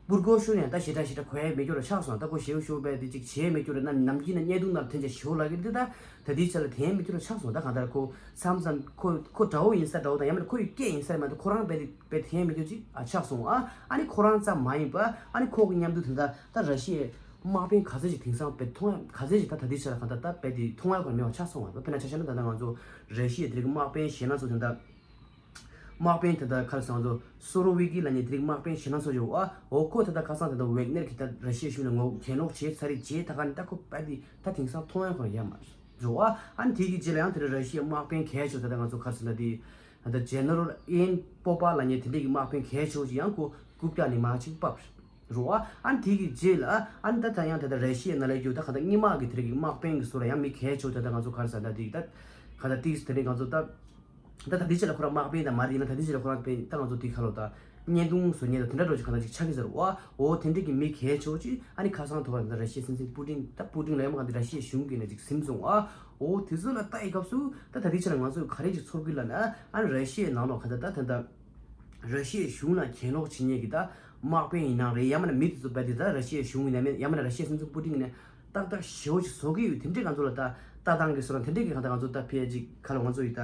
སྤུ་གུ་ཤོར་ནས་ད་ཞེ་དྲག་ཞེ་དྲག་གོ་ཡས་མེད་རྒྱུ་ར་ཆགས་སོང་། ད་ཁོ་ཞེ་པོ་ཞེ་པོ་དཔེ་དེ་ཅིག་བྱས་མེད་རྒྱུ་ར་ན་ནམ་རྒྱུན་ན་བརྙན་ཐུང་ནང་ཐོན་ཆ་ཞེ་པོ་ལ་གི་དེ་ད་ད་དེ་ཆ་ལ་དེ་ཡས་མེད་རྒྱུ་ར་ཆགས་སོང་། ད་གང་ལྟར་ཁོ་མཚམས་མཚམས་ཁོ་ཁོ་དགྲ་བོ་ཡིན་ས་འདྲ་བོ་དང་ཡང་མིན་ན་ཁོ་ཡི་སྐད་ཡིན་ས་མ་གཏོགས་ཁོ་རང་དཔེ་དེ་དཔེ་དེ་ཡས་མེད་རྒྱུ་ཅིག་ཨ་ཆགས་སོང་ཨ། ཨ་ནི་ཁོ་རང་ཙམ་མ་ཡིན་པ་ཨ་ནི་ཁོ་གི་མཉམ་དུ་དེ་འདྲ་ད་ར་ཤི་ཡའི་དམག་དཔོན་ག་ཚོད་ཅིག་དེང་སང་དཔེ་མཐོང་ཡ་ག་ཚོད་ཅིག་ད་ད་དེ་ཆ་ལ་གང་ལྟར་ད་དཔེ་དེ་མཐོང་ཡ་གོ་མེད་པ་ཆགས་སོང་བ། དཔེར་ན་ཆ་བཞག་ན་ད་ལྟ་ང་ཚོ་ར་ཤི་ཡའི་དེ་རིགས་དམག་དཔོན་གཞན་སྣ་ཚོགས་དེ་འདྲ་ དམག་དཔོན་ད་ལྟ་ཁ་སང་ཚོ་སོ་རོ་བི་ཀི་ལབ་མཁན་དེ་རིགས་དམག་དཔོན་ཞེད་སྣང་ཚོར་ཡོད་པ། འོ་ཁོ་ད་ལྟ་ཁ་སང་ད་ལྟ་ཝེག་ནེར་གྱི་ད་ར་ཤི་ཡའི་གཞུང་ལ་ངོ་གྱེན་ལོག་བྱས་ཚར་རེད། བྱས་ད་ག་ནས་ད་ཁོ་པ་དེ་ད་དེང་སང་མཐོང་ཡ་ཁོ་རང་ཡ་མ་རེད་བ། ཨ་ནི་དེ་གི་རྗེས་ལ་ཡང་དེ་རིང་ར་ཤི་ཡའི་དམག་དཔོན་གལ་ཆེ་བ་ད་ལྟ་ང་ཚོ་ཁ་སང་ད་དེ་ད་ལྟ་ཇེ་ནེ་རལ་ཨེན་པོ་པ་ལབ་མཁན་དེ་འདྲས་ཀྱི་དམག་དཔོན་གལ་ཆེ་བ་ཅིག་ཡང་ཁོ་རྐུབ་བཀྱག་ནས་མར་ཅིག་བབས་རེད་བ། ཨ་ནི་དེ་གི་རྗེས་ལ་ཨ་ནི་ད་ད་ཡང་ད་ལྟ་ར་ཤི་ཡའི་ནང་ལ་ཡོད་ད་ག་ད་སྔོན་མ་གི་དེ་རིང་གི་དམག་དཔོན་གྱི་ཟུར་ལ་ཡང་མི་གལ་ཆེ་བ་ད་ལྟ་ང་ཚོ་ཁ་སང་ད་དེ་ད་ག་ད་ཏིག་དེ་རིང་ང་ཚོ་ད། ད་ད་ལྟའི་ཆ་ལ་ཁོ་རང་དམག་དཔོན་དང་མ་རེད། ཡིན་ན་ད་ལྟའི་ཆ་ལ་ཁོ་རང་དཔོན་ད་ང་ཚོ་དེ་ཁ་ལོ་ད་བརྙན་ཐུང་བཟོ་མཁན་དང་དེ་འདྲ་འགྲོ་ཅིག་གང་ལྟར་ཅིག་ཆགས་ཀྱི་ཟེར་བ། འོ་དེ་འདྲ་གི་མི་གལ་ཆེ་བ་ཅིག་ཨ་ནི་ཁ་སང་ཐོག་ད་ར་ཤི་ཡའི་སྲིད་འཛིན་པུ་ཏིན་ད་པུ་ཏིན་ལ་ཡང་གང་དེ་ར་ཤི་ཡའི་གཞུང་གི་ནས་ཅིག་ཟིན་སོང་ཨ། འོ་དེ་ཚོ་ལ་ལྟ་ཡི་སྐབས་སུ་ད་ད་ལྟའི་ཆ་ལ་ང་ཚོས་ག་རེ་ཅིག་ཚོར་གི་ལབ་ན་ཨ་ནི་ར་ཤི་ཡའི་ནང་ལོགས་གང་ལྟར་ད་ད་ད་ར་ཤི་ཡའི་གཞུང་ལ་གྱེན་ལོག་བྱེད་མཁན་གྱི་ད་དམག་དཔོན་ཡིན་ནའང་རེད། ཡང་མིན་ན་མི་དེ་ཚོ་རྦད་དེ་ད་ར་ཤི་ཡའི་གཞུང་ཡིན་ནའི་མིན་ཡང་མིན་ན་ར་ཤི་ཡའི་སྲིད་འཛིན་པུ་ཏིན་ནས་ཏག་ཏག་ཞེ་པོ་ཅིག་བཟོ་གི་ཡོད། དེ་འདྲའི་ང་ཚོ་ལ་ད་ལྟ་སྟངས་ཀྱི་བཟོ་སྟངས་དེ་འདྲའི་གི་གང་ལྟར་ང་ཚོ་ད་ཕལ་ཆེར་ག་ལ་ང་ཚོ་ཡི་ད་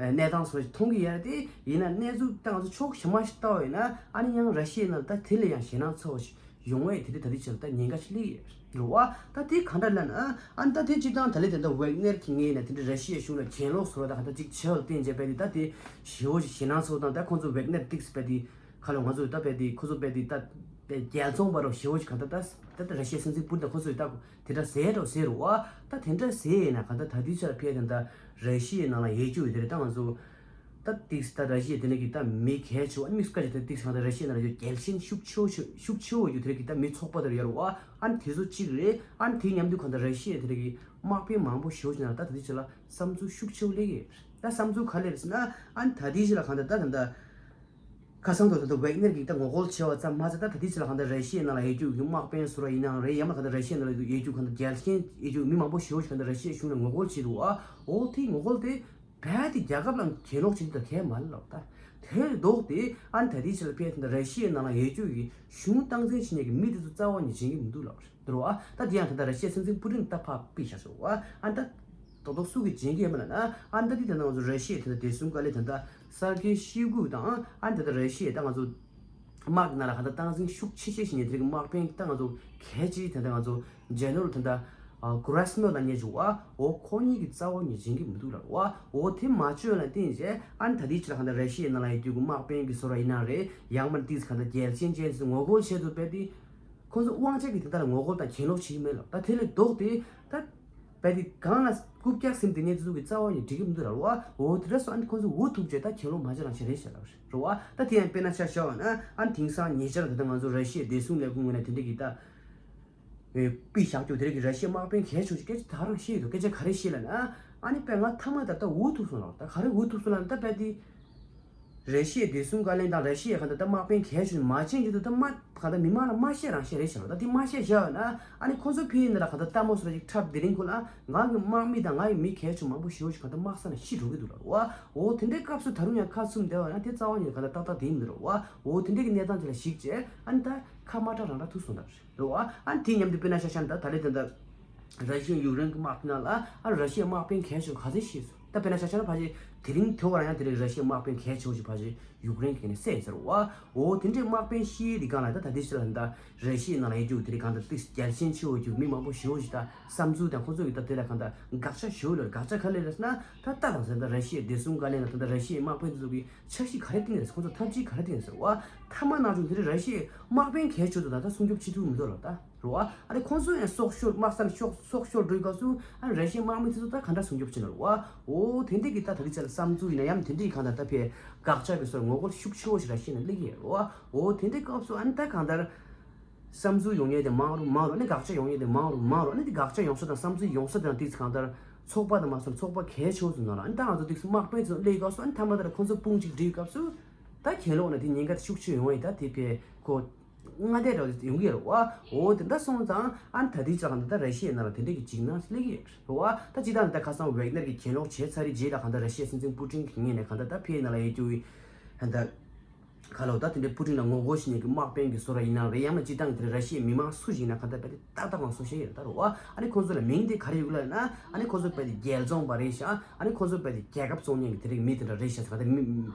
གནས་སྟངས་བཟོ་ཅིག་མཐོང་གི་ཡོད་རེད། དེ་ཡིན་ན་གནས་ཚུལ་ད་ང་ཚོ་ཕྱོགས་གཞན་མ་ཞིག་ལྟ་བ་ཡིན་ན་ཨ་ནི་ཡང་ར་ཤི་ཡའི་ནང་ད་དེ་ལས་ཡང་ཞེད་སྣང་ཚ་བོ་ཞིག་ཡོང་བས་དེ་འདྲའི་ད་ལྟའི་ཆར་ད་ཉེན་ཁ་ཞིག་སླེབས་ཡོད་རེད་བ། ད་དེ་གང་འདྲ་ལབ་ན་ཨ་ནི་ད་དེ་སྤྱིར་བཏང་ད་ལས་དེ་འདྲ་ཝེག་ནེར་གྱི་ངོས་ནས་དེ་འདྲའི་ར་ཤི་ཡའི་གཞུང་ལ་གྱེན་ལོག་བཟོ་བ་ད་གང་ལྟར་ཅིག་བྱས་པ་ལ་བརྟེན་བྱས་པས་དེ་ད་དེ་ཞེ་པོ་ཞིག་ཞེད་སྣང་ཚ་བོ་དང་ད་ཁོང་ཚོ་ཝེག་ནེར་ཏིག་སི་པས་དེ། ཁ་ལོ་ང་ཚོ་ད་དཔེ་དེ་ཁོ་ཚོ་དཔེ་དེ་ད་དེ་རྒྱལ་ཚོང་པ་རོ་ཞེ་པོ་ཅིག་ག་ད་ད་ད་ད་ར་ཤི་ཡའི་སྲིད་འཛིན་པུ་ཏིན་ཁོ་ཚོས་ད་དེ་འདྲ་ཟེར་རོ་ཟེར་རོ་ཨ། ད་དེ་འདྲ་ཟེར་ཡིན་ན་ག་ད་ད་དུས་ཆར་ཕེ་དེ་ད་ར་ཤི་ཡའི་ནང་ལ་ཡོད་རྒྱུ་ཡོད་དེ་རེད། ད་ང་ཚོ་ད་ཏིག་ད་ར་ཤི་ཡའི་དེ་འདྲ་གི་ད་མི་གལ་ཆེ་བ་ཨ་མི་སྐད་ཆ་ད་ཏིག་ག་ད་ར་ཤི་ཡའི་ནང་ལ་ཡོད་རྒྱལ་ཞེན་ཤུགས་ཆེ་བོ་ཤུགས་ཆེ་བོ་ཡོད་དེ་རེད་གི་ད་མི་ཚོགས་པ་དེ་ར་ཡོད་རོ་ཨ། ཨ་ནི་དེ་ཚོ་གཅིག་རེད། ཨ་ནི་དེ་མཉམ་དུ་ག་ད་ར་ཤི་ཡའི་དེ་འདྲ་གི་དམག་དཔོན་མང་པོ་ཞེ་པོ་ཅིག་ནང་ད་ད་དུས་ཆར་ལ་བསམ་ཚུལ་ཤུགས་ཆེ་བོ་སླེབས་ཡོད་རེད། ད་བསམ་ཚུལ་ག་ལེར་ཟེར་ན་ཨ་ནི་ད་དུས་ཆར་ལ་ག་ད་ད་ག་ད། ཁ་སང་དུ་ད་ལྟ་ཝེག་ནེར་གྱིས་ད་ངོ་རྒོལ་བྱས་པ་ཙམ་མ་ཟད་ད་ད་ལྟའི་ཆ་ལ་གང་ལྟར་ར་ཤི་ཡའི་ནང་ལ་ཡོད་རྒྱུ་གི་དམག་དཔོན་ཟུར་ཡིན་ནའང་རེད། ཡང་མ་གང་ལྟར་ར་ཤི་ཡའི་ནང་ལ་ཡོད་རྒྱུ་གང་ལྟར་རྒྱལ་ཞེན་ཡོད་རྒྱུ་མི་མང་པོ་ཞེ་པོ་ཞིག་གང་ལྟར་ར་ཤི་ཡའི་གཞུང་ལ་ངོ་རྒོལ་བྱེད་འདུག་ཨ། འོ་དེའི་ངོ་རྒོལ་དེ་རྦད་དེ་རྒྱལ་ཁབ་ནང་གྱེན་ལོག་བྱེད་རྒྱུ་ད་གལ་མ་རེད་ལབ་ད། དེ་ལྡོག་སྟེ་ཨ་ནི་ད་ལྟའི་ཆ་ལ་ཕེ་ད་ལྟ་ར་ཤི་ཡའི་ནང་ལ་ཡོད་རྒྱུ་གི་གཞུང་སྟངས་འཛིན་བྱེད་མཁན་གྱི་མི་དེ་ཚོ་རྩ་བ་ནས་འཇོན་གྱི་མི་འདུག་ལབ་རེད། འདུག་རོ་ཨ། ད་དེ་ཡང་ད་ལྟ་ར་ཤི་ཡའི་སྲིད་འཛིན་པུ་ཏིན་ད་ཕར་ཕུད་བཞག་སོང་ཨ། ཨ་ད་རྡོག་རྡོག་སུ་གིས་འཇོན་གྱི་ཡོད་མ་ལབ་ན་ཨ་ད་དེ་ད་ང་ཚོ་ར་ཤི་ཡའི་ད་ལྟ་བདེ་སྲུང་བཀའ་བློན་ད་ལྟ་སར་གྷེ་ཤོའི་གུ་དང་ཨ་ད་ལྟ་ར་ཤི་ཡའི་ད་ང་ཚོ་དམག་ནང་ལ་ག་ད་སྟངས་འཛིན་ཤུགས་ཆེ་ཆེ་ཞིག་ནས་དེ་རིང་དམག་དཔོན་ད་ང་ཚོ་གལ་ཆེ་ད་ལྟ་ང་ཚོ་ཇེ་ནེ་རལ་ད་ལྟ་གྷ་ར་སི་མོ་ལབ་མཁན་ཅིག་ཨ། འོ་ཁོ་གཉིས་ཀྱི་རྩ་བ་ནས་འཇོན་གྱི་མི་འདུག་ལབ་རོ་ཨ། འོ་དེ་མ་བཅོས་ལ་བརྟེན་བྱས་ཨ་ད་དེ་ཅི་ལ་ག་ད་ར་ཤི་ཡའི་ནང་ལ་ཡོད་རྒྱུ་གི་དམག་དཔོན་གྱི་ཟུར་ཡིན་ནའང་རེད། ཡང་མིན་ཏིག་ག་ད་རྒྱལ་ཞེན་ཅན་ཚོས་ངོ་རྒོལ་བྱེད་དུ་བས་ཏེ། ཁོང་ཚོ་དབང་ཆ་གིས་དེ་ལྟར་ངོ་རྒོལ་དང་གྱེན་ལོག་བྱེད་ཀྱི་མེད་ལ། ད་དེ་ལས་ལྡོག་སྟེ་ད་བས་ཏེ་གང་ལ་རྐུབ་བཀྱག་ཟིན་དེ་ནས་དེ་ཚོ་གི་རྩ་བ་ནས་འགྲིག་གི་མི་འདུག་ལབ་རོ་ཨ། འོ་དེ་འདྲ་སོང་ཨ་ནི་ཁོང་ཚོ་འུ་ཐུག་བྱས་ད་གྱེན་ལོག་མ་བྱེད་རང་བྱེད་རེད་བྱས་ལབ་རེད་རོ་ཨ། ད་དེ་ཡང་དཔེར་ན་ཆ་བཞག་པ་ན་ཨ་ནི་དེང་སང་ཉེ་ཆར་ད་ལྟ་ང་ཚོ་ར་ཤི་ཡའི་བདེ་སྲུང་ལས་ཁུངས་ངོས་ནས་དེ་འདྲ་གི་ད། པི་བཞག་རྒྱུ་དེ་རིང་གི་ར་ཤི་ཡའི་དམག་དཔོན་གལ་ཆེ་ཤོས་སྐད་ཆ་ད་རང་བཤད་ཡོད་དོ། སྐད་ཆ་ག་རེ་བཤད་ལབ་ན། ཨ་ནི་དཔེ་ང་མཐའ་མ་ད་ལྟ་འུ་ཐུག་སོང་ལ། ད་ག་རེ་འུ་ཐུག་སོང་ལབ་ན་ད་དཔེ་དེ། ར་ཤི་ཡའི་བདེ་སྲུང་བཀའ་བློན་དང་ར་ཤི་ཡའི་ག་ད་ལྟ་དམག་དཔོན་གལ་ཆེ་ཤོས་མ་བྱན་རྒྱུ་དུ་ད་དམག་ག་ད་མི་མང་ལ་མ་བཤད་རང་བཤད་རེད་བྱས་ལ། ད་དེ་མ་བཤད་བཞག་ཡོད་ན་ཨ་ནི་ཁོ་ཚོ་ཕི་ཡིན་ན་ལ་ག་ད་ལྟ་མོ་སོ་ར་ཅིག་འཁྲབ་དེ་རིང་ཁོ་ལ་ང་གི་དམག་མི་དང་ང་ཡི་མི་གལ་ཆེ་མང་པོ་ཞེ་པོ་ཞིག་ག་ད་དམག་ས་ནས་ཤི་འགྲོ་གི་འདུག་ལ་བ། འོ་དེ་འདྲའི་སྐབས་སུ་ད་རུང་ཡང་ཁ་བཙུམ་བསྡད་པ་ཡང་དེ་རྩ་བ་ཉིད་ག་ད་ཏག་ཏག་དེ་ཡིན་མི་འདུག་བ། འོ་དེ་འདྲའི་གི་གནས་སྟངས་དེ་ལ་གཞིགས་བྱས་ཨ་ནི་ད་ཁ་མ་གྲགས་རང་གྲགས་ཐུག་སོང་ད། རེད་བ། ཨ་ནི་དེ་མཉམ་དུ་དཔེར་ན་ཆ་བཞག་ན་ད་ད་ལེ་དེ་འདྲ་ར་ཤི་ཡ་ཡུཀ་རེན་གྱི་དམག་དེ་ནང་ལ་ཨ་ར་ཤི་ཡའི་དམག་དཔོན་གལ་ཆེ་བ་ག་ཚོད་ཤི་སོང་། ད་དཔེར་ན་ཆ་བཞག་ན་ཕལ་ཆེར་དེ་རིང་དེ་བར་ཡང་དེ་རིང་ར་ཤི་ཡའི་དམག་དཔོན་གལ་ཆེ་བ་ཞིག་ཕལ་ཆེར་ཡུཀ་རེན་གྱི་ནས་བསད་ཟེར་བ། འོ་དེ་འདྲའི་དམག་དཔོན་ཤི་ཡའི་རིགས་སྒང་ལ་ད་ད་ལྟའི་ཆ་ལ་ད་ར་ཤི་ཡའི་ནང་ལ་ཡོད་རྒྱུ་དེ་རིང་གང་ལྟར་ཏིག་རྒྱལ་ཞེན་ཆེ་བ་རྒྱུ་མི་མང་པོ་ཞེ་པོ་ཞིག་ད་བསམ་ཚུལ་དང་ཁོ་ཚོ་གི་ད་དེ་ལ་གང་ལྟར་དགག་བྱ་ཞེ་པོ་ལ་དགག་བྱ་ག་ལེ་རེད་ཟེར་ན་ད་ལྟ་དང་ཟེར་ད་ར་ཤི་ཡའི་བདེ་སྲུང་བཀའ་བློན་ལ་ད་ད་ར་ཤི་ཡའི་དམག་དཔོན་དེ་ཚོ་གི་འཆར་གཞི་ག་རེ་བཏིང་རེད་ཟེར། ཁོ་ཚོ་ཐབས་ཇུས་ག་རེ་བཏིང་རེད་ཟེར་བ། མཐའ་མ་ནང་བཞིན་དེ་རིང་ར་ཤི་ཡའི་དམག་དཔོན་གལ་ཆེ་དུ་ད་ལྟ་སྲུང་སྐྱོབ་བྱེད་ཐུབ་མི་འདུག་ལ་ད་རེད་བ། ཨ་ནི་ཁོང་ཚོ་ཡང་སྲོག་ཤོར་དམག་སར་ཤོག་སྲོག་ཤོར་འགྲོའི་སྐབས་སུ་ཨ་ནི་ར་ཤི་ཡའི་དམག་མི་དེ་ཚོ་ད་ག་འདྲ་སྲུང་སྐྱོབ་བྱེད་ན་རེད་བ། འོ་དེ་འདྲས་ཀྱི་ད་ད་རེས་ཆ་ལ་བསམ་ཚུལ་ཡིན་ན་ཡང་དེ་འདྲས་ཀྱི་གང་ལྟར་ད་ཕའི་དགག་བྱ་གི་སོར་ངོ་རྒོལ་ཤུགས་ཆེ་བོ་ཞིག་ར་ཤི་ཡ་ནས་སླེབས་ཀྱི་ཡོད་རེད་བ། འོ་དེ་འདྲས་སྐབས་སུ་ཨ་ནི་ད་གང་ལྟར་བསམ་ཚུལ་ཡོང་ཡས་དེ་མང་རུ་མང་རུ་ཨ་ནི་དགག་བྱ་ཡོང་ཡས་དེ་མང་རུ་མང་རུ་ཨ་ནི་དེ་དགག་བྱ་ཡོང་ས་དང་བསམ་ཚུལ་ཡོང་ས་དང་དེ་གང་ལྟར་ཚོགས་པ་དང་མ་སོང་ཚོགས་པ་གལ་ཆེ་བོ་ཚོ་ནང་ལ་ཨ་ནི་ད་ང་ཚོ་དེ་ཚོ་དམག་དཔོན་ཚོ་སླེབས་སྐབས་སུ་ཨ་ནི་མཐའ་མ་ད་ལ་ཁོང་ཚོ་དཔུང་གཅིག་སྒྲིལ་སྐབས་སུ་ད་གྱེན་ལོག་ནས་དེ་ཉེན་ཁ་དེ་ཤུགས་ཆེ་ཡོང་བ་ཡིན། ད་དེ་ཕའི་ཁོ། སྔ་ལྟས་འདྲ་བོ་ཡོང་གི་ཡོད་རེད་བ། འོ་དེ་འདྲ་སོང་ཙང་ཨ་ནི་ད་ལྟའི་ཆ་གང་ལྟར་ད་ར་ཤི་ཡའི་ནང་ལ་དེ་འདྲ་གི་འཇིགས་སྣང་སླེབས་ཀྱི་ཡོད་རེད་བ། ད་སྤྱིར་བཏང་ད་ཁ་སང་ཝེག་ནར་གྱི་གྱེན་ལོག་བྱས་ཚར་རེད། རྗེས་ལ་གང་ལྟར་ར་ཤི་ཡའི་སྲིད་འཛིན་པུ་ཏིན་གྱི་ངོས་ནས་གང་ལྟར་ད་ཕའི་ནང་ལ་ཡོད་རྒྱུ་ཡི་གང་ལྟར་ཁ་ལོ་ད་དེ་འདྲའི་པུ་ཏིན་ལ་ངོ་རྒོལ་བྱེད་མཁན་གྱི་དམག་དཔོན་གྱི་བཟོ་འདྲ་ཡིན་ནའང་རེད། ཡང་ན་སྤྱིར་བཏང་གི་དེ་ར་ཤི་ཡའི་མི་མང་སུ་ཞིག་ཡིན་ན་གང་ལྟར་རྦད་དེ་ཏག་ཏག་ངང་སོ་ཤེས་ཡོད་རེད་ད་རེད་བ། ཨ་ནི་ཁོ་ཚོ་ལ་མིང་དེ་ག་རེ་ཡོད་ལབ་ན་ཨ་ནི་ཁོ་ཚོ་རྦད་དེ་རྒྱལ་བཙོང་པ་རེད་ཤག་ཨ་ནི་ཁོ་ཚོ་རྦད་དེ་རྒྱལ་ཁབ་བཙོང་མཁན་གྱི་དེ་རིགས་མི་དེ་འདྲ་རེད་ཤག་ཟེར་ག་དེ་མི།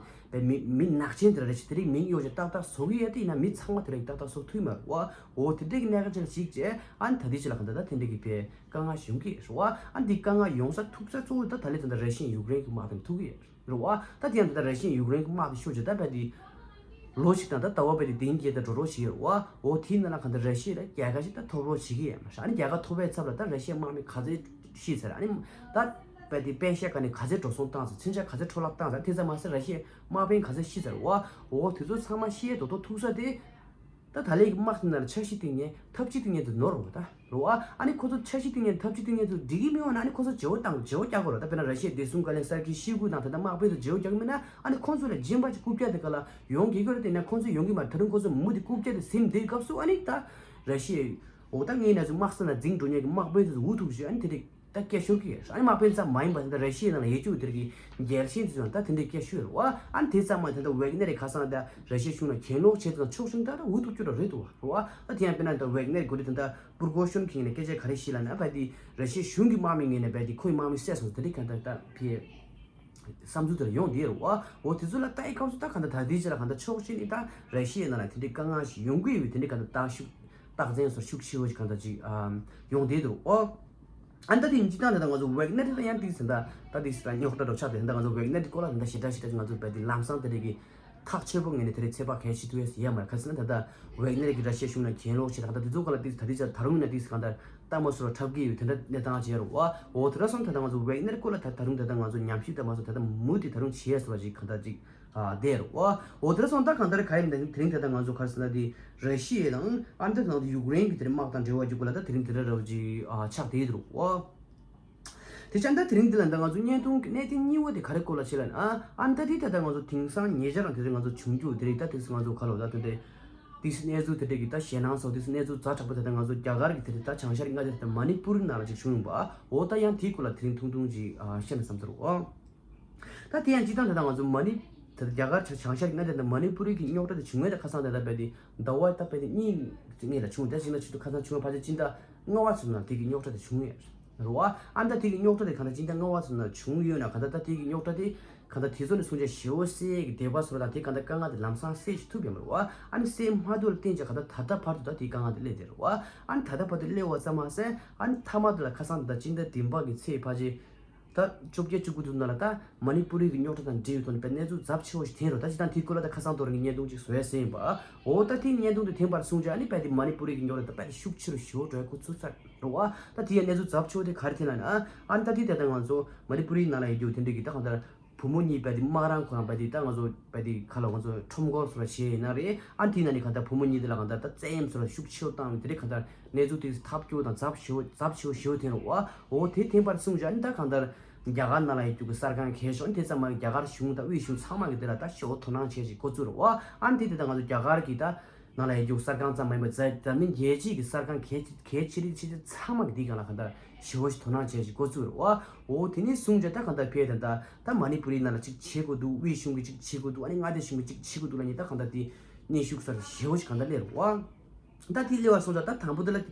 པའི་མི་མི་ནག་ཅན་དེ་འདྲ་རེད་ཤག་དེ་རིགས་མིང་ཡོད་ཅེས་ཏག་ཏག་བཟོ་གི་ཡོད་དེ་ཡིན་ན་མི་ཚང་མ་དེ་རིགས་ཏག་ཏག་བཟོ་ཐུབ་མ་རེད་བ། འོ་དེ་འདྲའི་གི་གནད་འགག་ཅིག་ལ་གཞིགས་བྱས་ཨ་ནི་ད་ལྟའི་ཆ་ལ་གང་ལྟར་ད་དེ་འདྲའི་གི་ཕའི་དཀའ་ངལ་ཡོང་གི་རེད་བ། ཨ་ནི་འདི་དཀའ་ངལ་ཡོང་ས་ཐུག་ས་གཙོ་བོ་ད་ད་ལྟའི་ད་ལྟ་ར་ཤི་ཡ་ཡུཀ་རེན་གི་དམག་དེ་ཐུག་གི་ཡོད་རེད། རེད་བ། ད་དེ་ཡང་ད་ལྟ་ར་ཤི་ཡ་ཡུཀ་རེན་གྱི་དམག་དེ་ཤོར་བྱས་ད་བས་དེ་ལོ་ཞིག་དང་ད་ཟླ་བ་བས་དེ་བདུན་བརྒྱད་དང་འགྲོ་གྲབས་བྱེད་ཡོད་རེད་བ། འོ་དེའི་ནང་ལ་གང་ལྟར་ར་ཤི་ཡ་ལ་རྒྱལ་ཁ་ཞིག་ད་ཐོབ་རོགས་བྱེད་ཀྱི་ཡོད་མ་རེད། ཨ་ནི་རྒྱལ་ཁ་ཐོབ་པའི་ཚབ་ལ་ད་ར་ཤི་ཡའི་དམག་མི་ག་ཚད་ཤི་ཚར། ཨ་ནི་ད་བས་དེ་པེ་ཤ་ག་ནས་ག་ཚད་འགྲོ་སོང་བཏང་ཚར། མཚོན་ཆ་ག་ཚད་འཕྲོ་བརླག་བཏང་ཚར། དེ་ཙམ་མ་ཟད་ར་ཤི་ཡའི་དམག་དཔོན་ག་ཚད་ཤི་ཚར་བ། འོ་དེ་ཚོ་ཚང་མ་ཤི་ཡའི་རྡོག་རྡོག་ཐུག་ས་དེ། ད་ད་ལན་གྱི་དམག་དེ་ནང་ལ་འཆར་གཞི་བཏིང་མཁན་འཐབ་ཇུས་བཏིང་མཁན་དེ་ནོར་བ་ད་རེད་བ། ཨ་ནི་ཁོ་ཚོ་འཆར་གཞི་བཏིང་མཁན་འཐབ་ཇུས་བཏིང་མཁན་ཚོ་འགྲིག་གི་མི་འོང་ན་ཨ་ནི་ཁོ་ཚོ་བརྗེ་བོ་བཏང་བརྗེ་བོ་རྒྱག་དགོས་རེད། ད་དཔེར་ན་ར་ཤི་ཡའི་བདེ་སྲུང་བཀའ་བློན་སར་ཀི་ཤོའི་གུ་དང་ད་ལྟ་དམག་དཔོན་ཚོ་བརྗེ་བོ་རྒྱག་གི་མིན་ན་ཨ་ནི་ཁོ་ཚོ་ལ་སྦྱིན་པ་ཅིག་རྐུབ་བཀྱག་དེ་ག་ལ་ཡོང་གི་ཡོད་རེད། དེ་ན་ཁོ་ཚོ་ཡོང་གི་མ་རེད། ད་རུང་ཁོ་ཚོ་མུ་མཐུད་རྐུབ་བཀྱག་དེ་ཟིན་བསྡད་སྐབས་སུ་ཨ་ནི་ད་ར་ཤི་ཡའི་འོ་ད་ངའི་ནང་ཚོ་དམག་ས་ནང་འཛིང་འགྲོ་མཁན་གྱི་དམག་དཔོན་ཚོ་འུ་ཐུག་བཞིན་ཨ་ནི་དེ་རིགས། ད་སྐད་ཤོར་གི་ཡོད། ཨ་ནི་དམག་དཔོན་ཙམ་མ་ཡིན་པར་ད་ལྟ་ར་ཤི་ཡའི་ནང་ལ་ཡོད་རྒྱུ་དེ་རིགས་ཀྱི་རྒྱལ་ཞེན་དེ་ཚོ་ད་དེ་འདྲའི་སྐད་ཤོར་ཡོད་རེད་བ། ཨ་ནི་དེ་ཙམ་མ་ཡིན་ད་ལྟ་ཝེག་ནེར་རི་ཁ་སང་ད་ར་ཤི་ཡའི་གཞུང་ལ་གྱེན་ལོག་བྱས་དེ་དང་ཕྱོགས་གཞན་ད་ད་འུ་ཐུག་རྒྱུ་ར་རེད་འདུག་བ་རེད་བ། ད་དེ་ཡང་དཔེར་ན་ད་ཝེག་ནེར་རི་འགོ་ཁྲིད་ད་ལྟ་པུར་གོ་ཤོན་གྱི་ངོས་ནས་སྐད་ཆ་ག་རེ་བཤད་ལབ་ན་བ་དེ་ར་ཤི་ཡའི་གཞུང་གི་དམག་མི་ངོས་ནས་བ་དེ་ཁོའི་དམག་མི་བསད་སོང་། དེ་རིགས་ག་ད་ད་ཕི་བསམ་ཚུལ་དེ་ཡོང་བསྡད་རེད་བ། འོ་དེ་ཚོ་ལ་ལྟ་ཡི་སྐབས་སུ་ད་ག་ད་ད་ལྟའི་ཆ་ལ་ག་ད་ཕྱོགས་གཞན་ནས་ད་ར་ཤི་ཡའི་ནང་ལ་དེ་འདྲའི་དཀའ་ངལ་ཞིག་ཡོང་གི་ཡོད་པའི་དེ་འདྲའི་ག་ད་རྟགས་ཤིག་རྟགས་མཚན་སོགས་ཤུགས་ཆེ་བོ་ཞིག་གང་ལྟར་ཅིག་ཨ་ཡོང་བསྡད་འདུག་ཨོ། ཨ་ནི་ད་དེ་ཡིན་སྤྱིར་བཏང་ད་ལྟ་ང་ཚོ་ཝེག་ནེར་རི་ལ་ཡང་ཏིག་ཟིན་ད་ད་ཏིག་ཟིན་ད་རྙོག་དྲ་འགྲོ་ཆགས་ཏེ་ད་ང་ཚོ་ཝེག་ནེར་རི་སྐོར་ལ་ད་ཞེ་དྲག་ཞེ་དྲག་ཅིག་ང་ཚོ་བས་དེ་ལམ་སང་དེ་རིགས་ཀྱི་ཐག་ཆོད་པོ་ངེས་ནས་དེ་རིགས་ཚོད་དཔག་གལ་ཆེ་ཐུབ་ཡས་ཡོད་མ་རེད། ག་ཟེར་ན་ད་ལྟ་ཝེག་ནེར་རི་གི་ར་ཤི་ཡའི་གཞུང་ལ་གྱེན་ལོག་བྱས་ད་ད་དེ་ཚོ་སྐོར་ལ་ཏིག་ད་ཏིག་ད་ད་རུང་ཡིན་ན་ཏིག་གང་ལྟར་ལྟ་མ་སོར་བ་འཁྲབ་ཀྱི་ཡོད་དེ་འདྲ་གནས་སྟངས་ཅིག་ཡོད་རེད་བ། འོ་དེ་འདྲ་སོང་ད་ད་ང་ཚོ་ཝེག་ནེར་རི་སྐོར་ལ་ད་ད་རུང་ད་ད་ང་ཚོ་ཉམས་ཞིབ་ད་མ་སོང་ད་ད་མུ་མཐུད་ད་རུང་བྱས་སོ་བ་ཅིག་གང་ལྟར་ཅིག་ཨ་དེ་རུ་ཨོ་དེ་རུ་སོང་ད་གང་ལྟར་ག་ཡིན་དེ་རིང་དེ་ལྟ་ང་ཚོ་ག་རེ་ཟེར་ན་དེ་ར་ཤི་ཡ་དང་ཨ་འདི་ནང་དུ་ཡུཀ་རེན་གྱི་དེ་རིང་དམག་དང་འབྲེལ་བ་ཅིག་གུ་ལ་ད་དེ་རིང་དེ་འདྲ་ར་བ་ཅིག་ཨ་ཆགས་བསྡད་ཡོད་རུ་ཨོ། དེ་ཆ་ད་དེ་རིང་འདི་ལ་ད་ང་ཚོ་བརྙན་ཐུང་གི་གནད་དོན་གཉིས་པ་དེ་ག་རེ་སྐོར་ལ་བྱེད་ལ་ན་ཨ་ཨ་ད་དེ་ད་ལྟ་ང་ཚོ་དེང་སང་ཉེ་ཆར་རང་དེ་རིང་ང་ཚོ་བྱུང་རྒྱུ་དེ་རིང་ད་དེང་སང་ང་ཚོ་ག་ལ་ད་དེ་འདྲ་དེ་སི་གནས་ཚུལ་དེ་འདྲ་གི་ད་ཞེད་སྣང་སོགས་དེ་སི་གནས་ཚུལ་ཛ་དྲག་པོ་དེ་ད་ང་ཚོ་རྒྱ་གར་གི་དེ་རིང་ད་བྱང་ཤར་གྱི་མངའ་སྡེ་དེ་ད་མ་ནི་པུར་ནང་ལ་ཅིག་བྱུང་ཡོང་པ་ཨོ་ད་ཡང་དེའི་སྐོར་ལ་དེ་རིང་ཐུང་ཐུང་ཅིག་ཨ་བཤད་ན་བསམ་ཚོར་ཨོ། ད་དེ་ཡང་སྤྱིར་བཏང་དེ་དག་ང་ཚོ་མ་ནི་དེ་རྒྱ་གར་བྱང་ཤར་གྱི་མངའ་སྡེ་དང་མ་ནི་པུ་རི་གི་རྙོག་དྲ་དེ་བྱུང་ངེས་ད་ཁ་སང་དེ་དག་རྦད་དེ་ཟླ་བ་ད་རྦད་དེ་གཉིས་ཙམ་སྔོན་ལ་བྱུང་། དེ་ཕྱིན་ན་ཕྱི་དྲོ་ཁ་སང་བྱུང་བ་ཕལ་ཆེར་སྤྱི་ཟླ་ལྔ་པ་ཙམ་ནང་དེ་གི་རྙོག་དྲ་དེ་བྱུང་ངེས་རེད་བ། ཨ་ནི་ད་དེ་གི་རྙོག་དྲ་དེ་གང་ལྟར་སྤྱི་ཟླ་ལྔ་པ་ཙམ་ནང་བྱུང་ཡོད་ན་གང་ལྟར་ད་དེ་གི་རྙོག་དྲ་དེ་གང་ལྟར་དེ་ཚོ་ནས་བཟུང་བྱས་ཞེ་པོ་སེལ་གི་དེ་བ་སོ་ར་དང་དེ་གང་ལྟར་དཀའ་ངལ་དེ་ལམ་སང་སེལ་ཞིག་ཐུབ་ཡོད་མ་རེད་བ། ཨ་ནི་སེལ་མ་ཐུབ་ལ་བརྟེན་བྱས་གང་ལྟར་ད་ལྟ་བར་དུ་ད་དེ་དཀའ་ངལ་དེ་སླེབས་བསྡད་རེད་བ། ཨ་ནི་ད་ལྟ་བར་དུ་སླེབས་པ་ཙམ་མ་ཟད་ཨ་ནི་མཐའ་མ་དེ་ལ་ཁ་སང་དེ་ད་སྤྱི་ཟླ་བདུན་པ་གི་ཚེས་ཕལ་ཆེར། ད་བཅོ་བརྒྱད་བཅུ་དགུ་དུ་ནང་ལ་ད་མ་ནི་པུ་རི་གི་རྙོག་དྲ་དང་འབྲེལ་བའི་ཐོག་ནས་དཔེ་གནས་ཚུལ་ཚབས་ཆེ་བོ་ཞིག་ཐོན་རོགས། ད་ཅི་ད་དེའི་སྐོར་ལ་ད་ཁ་སང་དོ་རང་གི་བརྙན་ཐུང་ཅིག་བཟོ་ཡ་ཟེར་ཡིན་པ། འོ་ད་དེའི་བརྙན་ཐུང་དེ་ཐོན་པར་སོང་ཙང་ཨ་ནི་དཔེ་དེ་མ་ནི་པུ་རི་གི་རྙོག་དྲ་ད་དཔེ་དེ་ཤུགས་ཆེ་རུ་ཞེ་པོ་འགྲོ་ཡ་ཁོ་ཚུད་ཚར་རེད་བ། ད་དེའི་གནས་ཚུལ་ཚབས་ཆེ་བོ་དེ་ག་རེ་ཐོན་ལབ་ན་ཨ་ནི་ད་དེ་ད་ལྟ་ང་ཚོ་མ་ནི་པུ་རིའི་ནང་ལ་ཡོད་རྒྱུ་དེ་འདྲ་གི་ད་གང་ལྟར་བུ་མོ་གཉིས་དཔེ་དེ་དམག་རང་ཁོ་རང་དཔེ་དེ་ད་ང་ཚོ་དཔེ་དེ་ག་ལ་ང་ཚོ་ཁྲོམ་སྐོར་སོགས་ལ་བྱས་ཡིན་ན་རེད། ཨ་ནི་དེའི་ནང་ནས་གང་ལྟར་བུ་མོ་གཉིས་དེ་ལ་གང་ལྟར་ད་བཙན་གཡེམ་སོགས་ལ་ཤུགས་ཆེ་བོ་བཏང་བའི་དེ་འདྲ་གང་ལྟར། གནས་ཚུལ་དེ་ཐབས་སྐྱོ་དང་ཚབས་ཆེ་བོ་ཚབས་ཆེ་བོ་ཞེ་པོ་ཐོན་རེད་བ། འོ་དེ་ཐོན་པར་སོང་ཙང་ཨ་ནི་ད་གང་ལྟར་རྒྱ་གར་ནང་ལ་ཡོད་རྒྱུ་གི་གསར་ཁང་གལ་ཆེ་ཤོས་ཨ་ནི་དེ་ཚང་མ་རྒྱ་གར་གཞུང་དང་དབུས་གཞུང་ཚང་མ་གི་དེ་ལ་ད་ཞེ་པོ་དོ་སྣང་བྱེད་ཅིག་འགོ་བཙུགས་རེད་བ། ཨ་ནི་དེ་དེ་ད་ང་ཚོ་རྒྱ་གར་གི་ད་ནང་ལ་ཡོད་རྒྱུ་གསར་ཁང་ཙམ་མ་ཡིན་པར་འཛམ་འཛམ་གླིང་རྒྱལ་སྤྱིའི་གི་གསར་ཁང་གལ་གལ་ཆེ་རིགས་ཆེ་ཆེ་ཚང་མ་གི་དེའི་སྒང་ལ་གང་ལྟར་ཞེ་པོ་ཞིག་དོ་སྣང་བྱེད་ཅིག་འགོ་བཙུགས་རེད་བ། འོ་དེ་ནས་བཟུང་ཙང་ད་གང་ལྟར་ཕེ་ད་ད་ད་མ་ནི་པུ་རི་ནང་ལ་ཅིག་བྱེད་དགོས་འདུག་དབུས་གཞུང་གི་ཅིག་བྱེད་དགོས་འདུག་ཨ་ནི་མངའ་སྡེ་གཞུང་གི་ཅིག་བྱེད་དགོས་འདུག་ལབ་ནས་ད་གང་ལྟར་དེ་གནོན་ཤུགས་སོགས་ཞེ་པོ་ཞིག་གང་ལྟར་སླེབས་རེད་བ། ད་དེ་སླེབས་པར་སོང་ཙང་ད་དང་པོ་དེ་ལ་ད་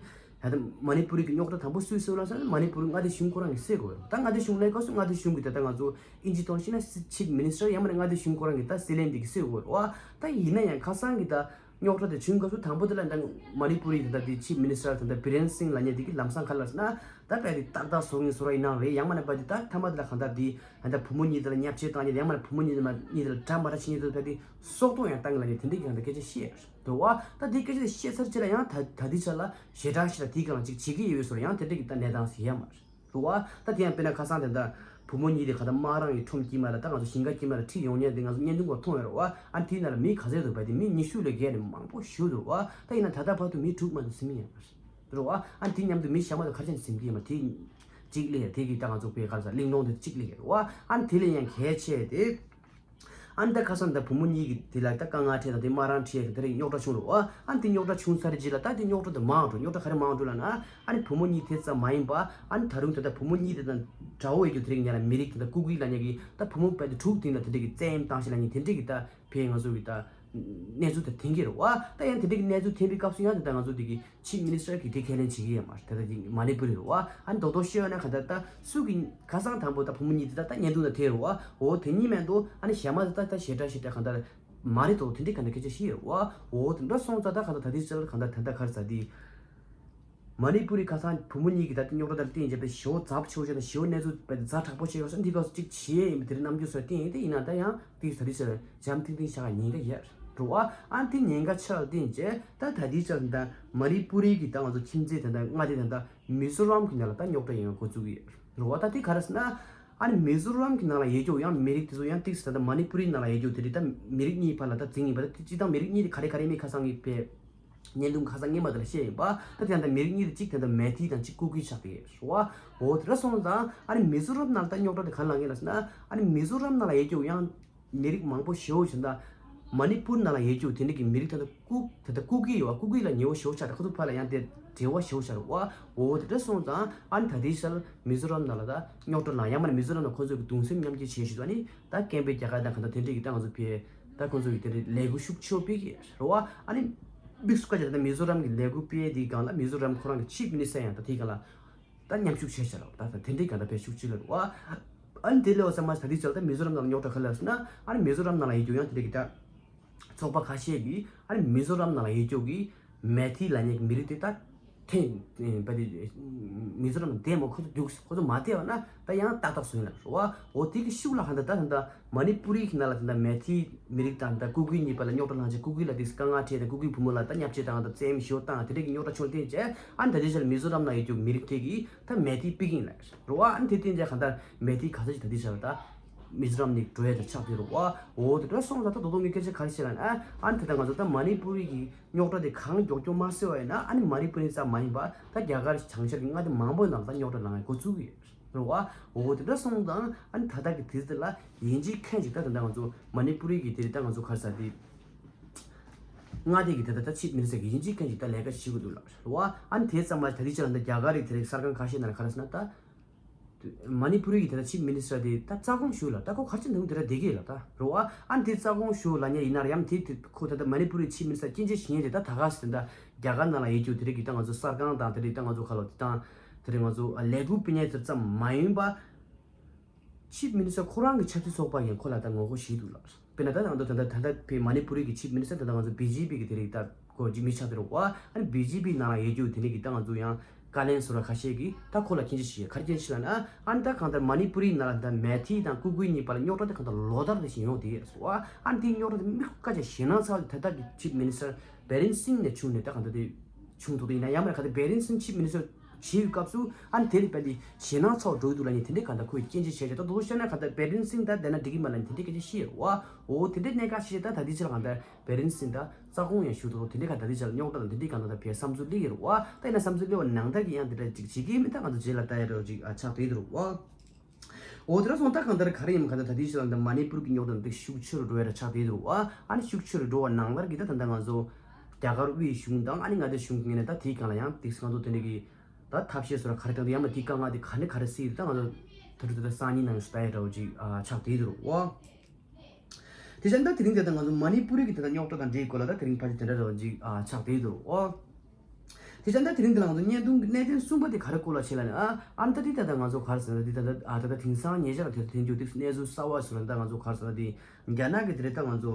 ལྟ་མ་ནི་པུ་རི་གི་རྙོག་དྲ་དང་པོ་སུས་སེལ་ལབ་ཟེར་ན་མ་ནི་པུ་རི་མངའ་སྡེ་གཞུང་ཁོ་རང་གིས་སེལ་དགོས་རེད། ད་མངའ་སྡེ་གཞུང་སླེབས་སྐབས་སུ་མངའ་སྡེ་གཞུང་གིས་ད་ལྟ་ང་ཚོ་ཨིན་ཇི་ཐོག་ནས་བཤད་ན་ཆིབ་མི་ནི་སི་ཊར་ཡང་མིན་ན་མངའ་སྡེ་གཞུང་ཁོ་རང་གིས་ད་སྲིད་བློན་དེ་གིས་སེལ་དགོས་རེད་བ། ད་ཡིན་ན་ཡང་ཁ་སང་གི་ད་རྙོག་དྲ་དེ་བྱུང་སྐབས་སུ་དང་པོ་དེ་ལ་ད་མ་ནི་པུ་རི་ད་ལྟ་དེ་ཆིབ་མི་ནི་སི་ཊར་ད་ལྟ་བི་རེན་སིང་ལབ་མཁན་དེ་གིས་ལམ་སང་ག་ལབ་ཟེར་ན་ད་དཔེ་དེ་ཏག་ཏག་བཟོ་མཁན་བཟོ་ར་ཡིན་ནའང་རེད། ཡང་མིན་ན་དཔེ་དེ་ད་མཐའ་མ་དེ་ལ་གང་ལྟར་དེ་ད་ལྟ་བུ་མོ་གཉིས་དེ་ལ་བརྙས་བཅོས་བཏང་མཁན་ཡང་མིན་ན་བུ་མོ་གཉིས་དེ་ལ་གཉིས་དེ་ལ་འདྲ་མ་འདྲ་བྱེད་མཁན་དེ་ཚོ་དཔེ་དེ་སྲོག་ཐོག་ཡང་བཏང་གི་ལབ་མཁན་དེ་འདྲའི་གི་གང་ལྟར་སྐད་ཆ་བཤད་འདུག་བ། ད་དེ་སྐད་ཆ་དེ་བཤད་ཚར་རྗེས་ལ་ཡང་ད་ད་ལྟའི་ཆ་ལ་ཞེ་དྲག་ཞེ་དྲག་དེའི་སྒང་ལ་ཅིག་བྱེད་ཀྱི་ཡོད་བཟོ་ར་ཡང་དེ་འདྲའི་གི་ད་གནས་སྟངས་ཟེར་ཡ་མ་རེད། རེད་བ། ད་དེ་ཡང་དཔེར་ན་ཁ་སང་དེ་འདྲ་བུ་མོ་གཉིས་དེ་ག་ད་དམག་རང་གི་ཁྲོམ་དཀྱིལ་མ་ལ་ད་ང་ཚོ་ཞིང་ཁ་དཀྱིལ་མ་ལ་ཁྲིད་ཡོང་མཁན་དེ་ང་ཚོ་བརྙན་ཐུང་སྐོར་མཐོང་ཡོད་རེད་བ། ཨ་དེའི་ནང་ལ་མི་ག་ཚད་འདུག་བས་དེ་མི་ཉི་ཤུ་ལས་བརྒལ་ནས་མང་པོ་ཞིག་འདུག་བ། ད་ཡིན་ན་ད་ལྟ་བར་དུ་མི་དྲུག་མ་གཏོགས་ཟིན་མི་ཡོད་མ་རེད། རེད་བ། ཨ་དེ་མཉམ་དུ་མི་གཞན་མ་གཏོགས་ག་རེ་བྱས་ནས་ཟིན་གྱི་ཡོད་མ་རེད། དེ་གཅིག་སླེབས་དེ་གི་ད་ང་ཚོ་བོད་ག་རེ་ཟ་གླིང་སྒྲུང་དེ་གཅིག་སླེབས་ཡོད་རེད་བ། ཨ་དེ་ལས་ཡང་གལ་ཆེ་དེ། ཨ་ནི་ད་ཁ་སང་ད་བུ་མོ་གཉིས་ཀྱི་དེ་ལ་ད་དཀའ་ངལ་འཕྲད་དང་དེ་དམག་རང་ཁྲིད་ཡ་གི་དེ་རིགས་རྙོག་དྲ་བྱུང་རེད་བ། ཨ་ནི་དེ་རྙོག་དྲ་བྱུང་ཚར་རྗེས་ལ་ད་དེ་རྙོག་དྲ་དེ་མང་འགྲོ། རྙོག་དྲ་ག་རེ་མང་འགྲོ་ལབ་ན་ཨ་ནི་བུ་མོ་གཉིས་དེ་ཙམ་མ་ཡིན་པ་ཨ་ནི་ད་རུང་དེ་ད་བུ་མོ་གཉིས་དེ་དང་དགྲ་བོ་ཡོད་རྒྱུ་དེ་རིགས་ཉེ་ལ་མི་རིགས་དེ་ད་ཀུ་ཀི་ལབ་མཁན་གྱི་ད་བུ་མོ་དཔེ་དེ་དྲུག་དེ་ལ་དེ་འདྲས་ཀྱི་བཙན་གཡེམ་བཏང་ཤག་ལབ་མཁན་དེ་འདྲས་ཀྱི་ད་ཕེ་ང་ཚོ་གི་ད་གནས་ཚུལ་དེ་ཐོན་གྱི་རེད་བ། ད་ཡང་དེ་འདྲས་ཀྱི་གནས་ཚུལ་ཐོན་པའི་སྐབས་སུ་ཡང་དེ་ད་ང་ཚོ་དེ་གི་ཆིབ་མི་ནི་སི་ཊར་གྱིས་དེ་ཁས་ལེན་བྱེད་ཀྱི་ཡོད་མ་རེད། ད་ལྟ་དེ་མ་ནི་པུ་རི་རེད་བ། ཨ་ནི་རྡོག་རྡོག་བཤད་ཡོད་ན་ག་ད་ད་སུ་གི་ཁ་སང་དང་པོ་ད་བུ་མོ་གཉིས་དེ་ད་ད་བརྙན་ཐུང་ད་དེ་རེད་བ། འོ་དེ་གཉིས་མེད་དོ། ཨ་ནི་གཞན་མ་དེ་ད་ད་ཞེ་དྲག་ཞེ་དྲག་ག་ད་མ་རེད་དོ། དེ་འདྲའི་ག་ད་སྐད་ཆ་བཤད་ཡོད་བ། འོ་དེ་འདྲ་སོང་ཙང་ད་ག་ད་ད་དེ་ཚོ་ལ་ག་ད་ད་ད་ག་རེ་ཟ་དེ། མ་ནི་པུ་རི་ཁ་སང་བུ་མོ་གཉིས་ཀྱི་ད་རྙོག་དྲ་དང་བསྟུན་བྱས་པའི་ཞེ་པོ་ཛ་ཆེ་བོ་བྱས་དང་ཞེ་པོ་གནས་ཚུལ་དཔེ་ཛ་དྲག་པོ་བྱས་ཡོད་ས་འདི་སྐབས་སུ་གཅིག་བྱེད་ཡས་ཡིན་པ་དེ་རིང་རྣམ་འགྱུར་སོགས་བསྟན་ཡས་དེ་ཡིན་ན་ད་ཡང་ཏིག་ཙམ་དེ་ཚོ་འཇམ་ཐིང་ཐིང་བཞག་ཉེན་ཁ་ཡོད་རེད་བ། ཨ་དེ་ཉེན་ཁ་ཆེ་བ་བསྟན་བྱས་ད་ད་ལྟའི་ཆར་ད་མ་ནི་པུ་རི་གི་ད་ང་ཚོ་ཁྱིམ་མཚེས་དེ་འདྲ་མངའ་སྡེ་དེ་འདྲ་མི་ཛོ་རམ་གྱི་ནང་ལ་ད་རྙོག་དྲ་ཡོང་བའི་འགོ་བཙུགས་ཀྱི་ཡོད་རེད་བ། ད་དེ་ག་རེ་ཟེར་ན་ཨ་ནི་མི་ཛོ་རམ་གྱི་ནང་ལ་ཡོད་རྒྱུ་ཡང་མི་རིགས་དེ་ཚོ་ཡང་ཏིག་ཙམ་ད་མ་ནི་པུ་རི་ནང་ལ་ཡོད་རྒྱུ་དེ་རེད། ད་མི་རིགས་གཉིས་བར་ལ་ད་འཛིང་ཡིན་པ་ད་སྤྱིར་བཏང་མི་རིགས་གཉིས་དེ་ག་རེ་ག་རེ་མིན་ཁ་སང་གི་བས། བརྙན་ཐུང་ཁ་སང་སྔོན་མ་དེ་ལ་བཤད་ཡིན་པ། ད་དེ་ཡང་ད་མི་རིགས་གཉིས་དེ་གཅིག་དེ་འདྲ་མེ་ཐི་དང་གཅིག་ཀུ་ཀི་ཆགས་ཏེ་ཡོད་རེད་བ། འོ་དེ་འདྲ་སོང་ཙང་ཨ་ནི་མི་ཛོ་རམ་ནང་ལ་ད་རྙོག་དྲ་དེ་ག་ལ་ངེས་ལ་ཟེར་ན་ཨ་ནི་མི་ཛོ་རམ་ནང་ལ་ཡོད་རྒྱུ་ཡང་མི་རིགས་མང་པོ་ཞེ་པོ་ཅིག་ད་མ་ནི་པུར་ནང་ལ་ཡོད་རྒྱུ་དེ་འདྲ་གི་མི་རིགས་ད་ལྟ་ཀུ་ད་ལྟ་ཀུ་ཀི་ཡོད་བ། ཀུ་ཀི་ལ་ཉེ་བོ་ཞེ་པོ་ཆགས་ཏེ་ཁོ་ཚོ་ཕར་ལ་ཡང་དེ་འབྲེལ་བ་ཞེ་པོ་ཆགས་རེད་བ། འོ་དེ་འདྲ་སོང་ཙང་ཨ་ནི་ད་ལྟའི་ཆར་མི་ཛོ་རམ་ནང་ལ་ད་རྙོག་དྲ་ལངས་ཡང་མ་ནི་མི་ཛོ་རམ་ནང་ཁོ་ཚོ་གི་གདུང་སེམས་མཉམ་སྐྱེད་བྱེད་བཞིན་དུ་ཨ་ནི་ད་སྐད་འབོད་རྒྱག་ག་དང་གང་ལྟར་དེ་འདྲ་གི་ད་ང་ཚོ་ཕེ། ད་ཁོང་ཚོ་གི་དེ་འདྲའི་ལས་འགུལ་ཤུགས་ཆེ་བོ་སྤེལ་གྱི་ཡོད་རེད་བ། ཨ་ནི་དམིགས་སུ་བཀར་བྱས་ད་ལྟ་མི་ཛོ་རམ་གྱི་ལས་འགུལ་སྤེལ་དེའི་སྒང་ལ་མི་ཛོ་རམ་ཁོ་རང་གི་ཆིབ་མི་ནི་སི་ཊར་ཡང་ད་དེའི་སྒང་ལ་ད་མཉམ་ཞུགས་བྱས་བྱས་ལ་ད་ད་དེ་འདྲའི་སྒང་ད་ཕེ་ཤུགས་ཆེ་ལ་རེད་བ། ཨ་ནི་དེ་ལས་འོ་ས་མ་ད་དེ་ཚོ་ད་མི་ཛོ་རམ་ནང་ལ་རྙོག་དྲ་ག་ལ་ཟེར་ན་ཨ་ནི་མི་ཛོ་རམ་ནང་ལ་ཡིན་རྒྱུ་ཡང་དེ་འདྲའི་གི་ད་ཚོགས་པ་ཁ་ཤས་ཀྱིས་ཨ་ནི་མི་ཛོ་རམ་ནང་ལ་ཡིན་རྒྱུ་གི་མེ་ཐི་ལབ་མཁན་གྱི་མི་རིགས་དེ་ད་ཐེངས་པ་དེ་མི་ཛོ་རམ་ནང་བསྡད་མ་ཁོ་ཚོ་རྒྱུགས་ཁོ་ཚོ་མ་བསྡད་པ་ན་ད་ཡང་ཏག་ཏག་བཟོ་ཡིན་ལ་རེད་བ། འོ་དེ་གི་ཤུགས་ལ་ཧ་ད་ད་ད་ད་མ་ནི་པུ་རི་གི་ནང་ལ་ད་ད་མེ་ཐི་མི་རིགས་དང་ད་ཀུ་ཀུའི་གཉིས་བར་ལ་རྙོག་དྲ་ལངས་བྱས་ཀུ་ཀུའི་ལ་དེ་དཀའ་ངལ་འཕྲད་དང་ཀུ་ཀུའི་བུ་མོ་ལ་ད་བརྙས་བཅོས་དང་ད་བཙན་གཡེམ་ཞེ་པོ་བཏང་དེ་འདྲ་གི་རྙོག་དྲ་བྱུང་བསྟན་བྱས་ཨ་ནི་ད་དེ་ཆར་མི་ཛོ་རམ་ནང་ཡོད་རྒྱུ་མི་རིགས་དེ་གིས་ད་མེ་ཐི་ཕུད་ཀྱི་ཡིན་ལ་རེད་བ། ཨ་ནི་དེ་བསྟན་བྱས་གང་ལྟར་མེ་ཐི་ག་ཚོད་ཅིག་ད་དེ་ཆར་ད་མི་ཛོ་རམ་ནས་འགྲོ་ཡ་ད་ཆགས་བསྡད་རེད་བ། འོ་དེ་འདྲ་སོང་ཙང་ད་ད་དུང་ངས་སྐད་ཆ་ག་རེ་བཤད་ལབ་ན་ཨ་ནི་ད་ད་ང་ཚོ་ད་མ་ནི་པུ་རི་གི་རྙོག་དྲ་དེ་གང་མགྱོགས་མགྱོགས་མ་སེལ་བ་ཡིན་ན་ཨ་ནི་མ་ནི་པུ་རི་ཙམ་མ་ཡིན་པ་ད་རྒྱ་གར་བྱང་ཤར་གྱི་མངའ་སྡེ་མང་པོའི་ནང་ད་རྙོག་དྲ་ལངས་ཡ་འགོ་བཙུགས་ཀྱི་ཡོད་རེད་བ། འོ་དེ་འདྲ་སོང་ཙང་ཨ་ནི་ད་ལྟ་གི་དུས་ཚོད་ལ་ཡིན་གཅིག་མཁན་གཅིག་ད་ད་ལྟ་ང་ཚོ་མ་ནི་པུ་རི་གི་དེ་རེད་ད་ང་ཚོ་ག་རེ་ཟེར་དེ་མངའ་སྡེ་གི་དེ་ད་ད་ཆིབ་མི་ནི་སི་ཊར་གི་ཡིན་གཅིག་མཁན་གཅིག་ད་ལས་ཀ་བྱེད་དགོས་འདུག་ལ་རེད་བ། ཨ་ནི་དེ་ཙམ་མ་ད་ལྟའི་ཆར་ད་རྒྱ་གར་རིགས་དེ་རིགས་གསར་ཁང་ཁ་ཤས་ནང་ལ་ག་རེ་ཟེར་ན་ད། མ་ནི་པུ་རི་གི་དེ་ལ་ཆིབ་མི་ནི་སི་ཊར་དེ་ད་རྩ་དགོངས་ཞུ་ལ་ད་ཁོ་ག་རེ་བྱེད་འདུག་དེ་འདྲ་བསྡད་ཀྱི་ལ་ད་རེད་བ། ཨ་ནི་དེ་རྩ་དགོངས་ཞུ་ལབ་མཁན་ཡིན་ན་ར་ཡང་དེ་དེ་ཁོ་ད་ལྟ་མ་ནི་པུ་རི་ཆིབ་མི་ནི་སི་ཊར་སྐྱོན་བརྗོད་བྱེད་མཁན་དེ་ད་ད་ག་ཟེར་ད་རྒྱ་གར་ནང་ལ་ཡོད་རྒྱུ་དེ་རིགས་ཀྱི་ད་ང་ཚོ་གསར་ཁང་དང་དེ་རིགས་ད་ང་ཚོ་ག་ལ་དེ་དང་དེ་རིགས་ང་ཚོ་ལས་འགུལ་སྤེལ་མཁན་དེ་ཙམ་མ་ཡིན་པ། ཆིབ་མི་ནི་སི་ཊར་ཁོ་རང་གི་ཆབ་སྲིད་ཚོགས་པ་ཡང་ཁོ་ལ་ད་ངོ་རྒོལ་བྱེད་འདུག་ལ། དཔེར་ན་ད་ང་ཚོ་ད་ལྟ་ད་ལྟ་བའི་མ་ནི་པུ་རི་གི་ཆིབ་མི་ནི་སི་ཊར་ད་ལྟ་ང་ཚོ་བི་ཇེ་པི་གི་དེ་རིགས་ད་ཁོ་ཅིག་མི་ཆགས་དེ་རེད་བ། ཨ་ནི་བི་ཇེ་པི་ནང་ལ་ཡོད་རྒྱུ་དེ་རིགས་ཀྱི་ད་ང་ཚོ་ཡང་བཀའ་བློན་ཟུར་པ་ཁ་ཤས་ཀྱིས་ད་ཁོ་ལ་སྐྱོན་བརྗོད་བྱས་ག་རེ་སྐྱོན་བརྗོད་བྱས་ལབ་ན་ཨ་ནི་ད་གང་ལྟར་མ་ནི་པུ་རི་ནང་ལ་ད་མེ་ཐི་དང་ཀུ་ཀུའི་གཉིས་བར་ལ་རྙོག་དྲ་དེ་གང་ལྟར་ལོ་ལྟར་དེ་བཞིན་ཡོང་བསྡད་ཡོད་རེད་བ། ཨ་ནི་དེའི་རྙོག་དྲ་དེ་མི་ཁ་ཆེ་ཞེད་སྣང་ཚ་བ་དེ་ད་ལྟ་གི་ཆིབ་མི་ནི་སི་ཊར་བེ་རེན་སིང་ནས་བྱུང་ནས་ད་གང་ལྟར་དེ་བྱུང་ཐུབ་དེ་ཡིན་ན་ཡང་མིན་ན་གང་ལྟར་བེ་རེན་སིང་ཆིབ་མི་ནི་སི་ཊར་བྱེད་པའི་སྐབས་སུ་ཨ་ནི་དེ་ལ་དཔེ་དེ་ཞེད་སྣང་ཚ་བ་འགྲོ་གི་འདུག་ལབ་ནས་དེ་འདྲའི་གང་ལྟར་ཁོས་སྐྱོན་བརྗོད་བྱས་བྱས་ད་དུང་བཤད་ན་གང་ལྟར་བེ་རེན་སིང་ད་བསྡད་ན་འགྲིག་གི་མ་ལབ་ནས་དེ་འདྲའི་སྐད་ཆ་བཤད་ཡོད་རེད་བ། འོ་དེ་འདྲའི་གནད་འགག་ཤིག་ད་ད་ལྟའི་ཆར་གང་ལྟར་བེ་རེན་སིང་ད་རྩ་དགོངས་ཡང་ཞུ་ཐུབ་དེ་འདྲའི་གང་ལྟར་དེ་ཆར་རྙོག་དྲ་དང་དེ་འདྲའི་གང་ལྟར་ད་བས་བསམ་ཚུལ་སླེབས་ཡོད་རེད་བ། ད་ཡིན་ན་བསམ་ཚུལ་སླེབས་པ་ནང་ལྟར་གྱི་ཡང་དེ་འདྲ་ཅིག་བྱེད་ཀྱི་མིན་ད་གང་ལྟར་རྗེས་ལ་ལྟ་ཡ་འདྲ་ཅིག་ཨ་ཆགས་བསྡད་ཡོད་རེད་བ། འོ་དེ་འདྲ་སོང་ད་གང་ལྟར་ག་རེ་ཡིན་གང་ལྟར་ད་ལྟའི་ཆར་ད་མ་ནི་པུར་གྱི་རྙོག་དྲ་འདི་ཤུགས་ཆེ་རུ་འགྲོ་ཡ་འདྲ་ཆགས་བསྡད་ཡོད་རེད་བ། ཨ་ནི་ཤུགས་ཆེ་རུ་འགྲོ་བ་ནང་ལྟར་གྱི་ད་ད་ལྟ་ང་ཚོ་རྒྱ་གར་དབུས་གཞུང་དང་ཨ་ནི་མངའ་སྡེ་གཞུང་གི་ངོས་ནས་ད་དེའི་སྒང་ལ་ཡང་དེ་ང་ཚོ་དེ་འདྲ་གི་ད་ཐབས་ཤེས་སོགས་ལ་ག་རེ་བཏང་དུས་ཡང་ན་དེའི་དཀའ་ངལ་དེ་ག་ནས་ག་རེ་སེལ་ཡོད་ད་ང་ཚོ་ད་དུང་ད་ལྟ་སང་ཉིན་ནང་ཞུ་ལྟ་ཡ་འདྲ་བོ་ཅིག་ཨ་ཆགས་བསྡད་ཡོད་རེད་བ། དེ་བཞིན་ད་དེ་རིང་དེ་ད་ང་ཚོ་མ་ནི་པུ་རི་གི་དེ་ད་རྙོག་དྲ་དང་འབྲེལ་སྐོར་ལ་ད་དེ་རིང་ཕལ་ཆེར་དེ་འདྲ་འདྲ་བོ་ཅིག་ཨ་ཆགས་བསྡད་ཡོད་རེད་བ། དེ་བཞིན་ད་དེ་རིང་འདི་ལ་ང་ཚོ་བརྙན་ཐུང་གི་གནད་དོན་གསུམ་པ་དེ་ག་རེ་སྐོར་ལ་བྱེད་ལ་ནི་ཨ་ཨ་ནི་ད་དེ་ད་ལྟ་ང་ཚོ་ག་རེ་ཟེར་ན་དེ་ད་ལྟ་ཨ་ད་ལྟ་དེང་སང་ཉེ་ཆར་དེ་ད་དེང་དུས་དེ་གནས་ཚུལ་གསར་བ་ཞིག་ལ་ད་ང་ཚོ་ག་རེ་ཟེར་ན་དེ་རྒྱ་ནག་གི་དེ་རེད་ད་ང་ཚོ་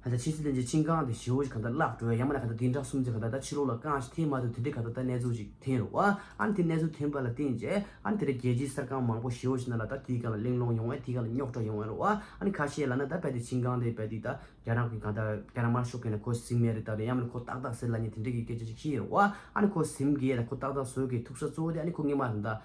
ཨ་ད་ཕྱི་སྲིད་བློན་ཆེན་ཆིན་ཀང་དེ་ཞེ་པོ་ཞིག་ག་ད་བརླག་འགྲོ་ཡ་ཡང་མིན་ན་ག་ད་བདུན་ཕྲག་གསུམ་ཙམ་ག་ད་ད་ཕྱི་ལོགས་ལ་རྐང་ཞིག་ཐེབས་མ་ཐུབ་དེ་འདྲའི་ག་ད་ད་གནས་ཚུལ་ཞིག་ཐོན་རེད་བ། ཨ་ནི་དེ་གནས་ཚུལ་ཐོན་པ་ལ་བརྟེན་བྱས་ཨ་ནི་དེ་འདྲའི་རྒྱལ་སྤྱིའི་གསར་ཁང་མང་པོ་ཞེ་པོ་ཞིག་ནང་ལ་ད་དེའི་སྒང་ལ་གླེང་སློང་ཡོང་ཡ་དེའི་སྒང་ལ་རྙོག་དྲ་ཡོང་ཡ་རེད་བ། ཨ་ནི་ཁ་ཤས་ལབ་ན་ད་རྦད་དེ་ཆིན་ཀང་དེ་རྦད་དེ་ད། རྒྱ་ནག་གི་གང་ལྟར་རྒྱ་ནག་དམར་ཤོག་གི་ནས་ཁོ་ཟིན་མེད་རེད་ད་རེད་ཡང་མིན་ཁོ་ཏག་ཏག་ཟེར་ལབ་མཁན་དེ་འདྲ་གི་སྐད་ཆ་ཞིག་བཤད་ཡོད་རེད་བ། ཨ་ནི་ཁོ་ཟིན་གི་ཡོད་ལ་ཁོ་ཏག་ཏག་བཟོ་གི་ཐུག་ས་གཙོ་བོ་དེ་ཨ་ནི་ཁོ་སྔོན་མ་ད་ལྟ་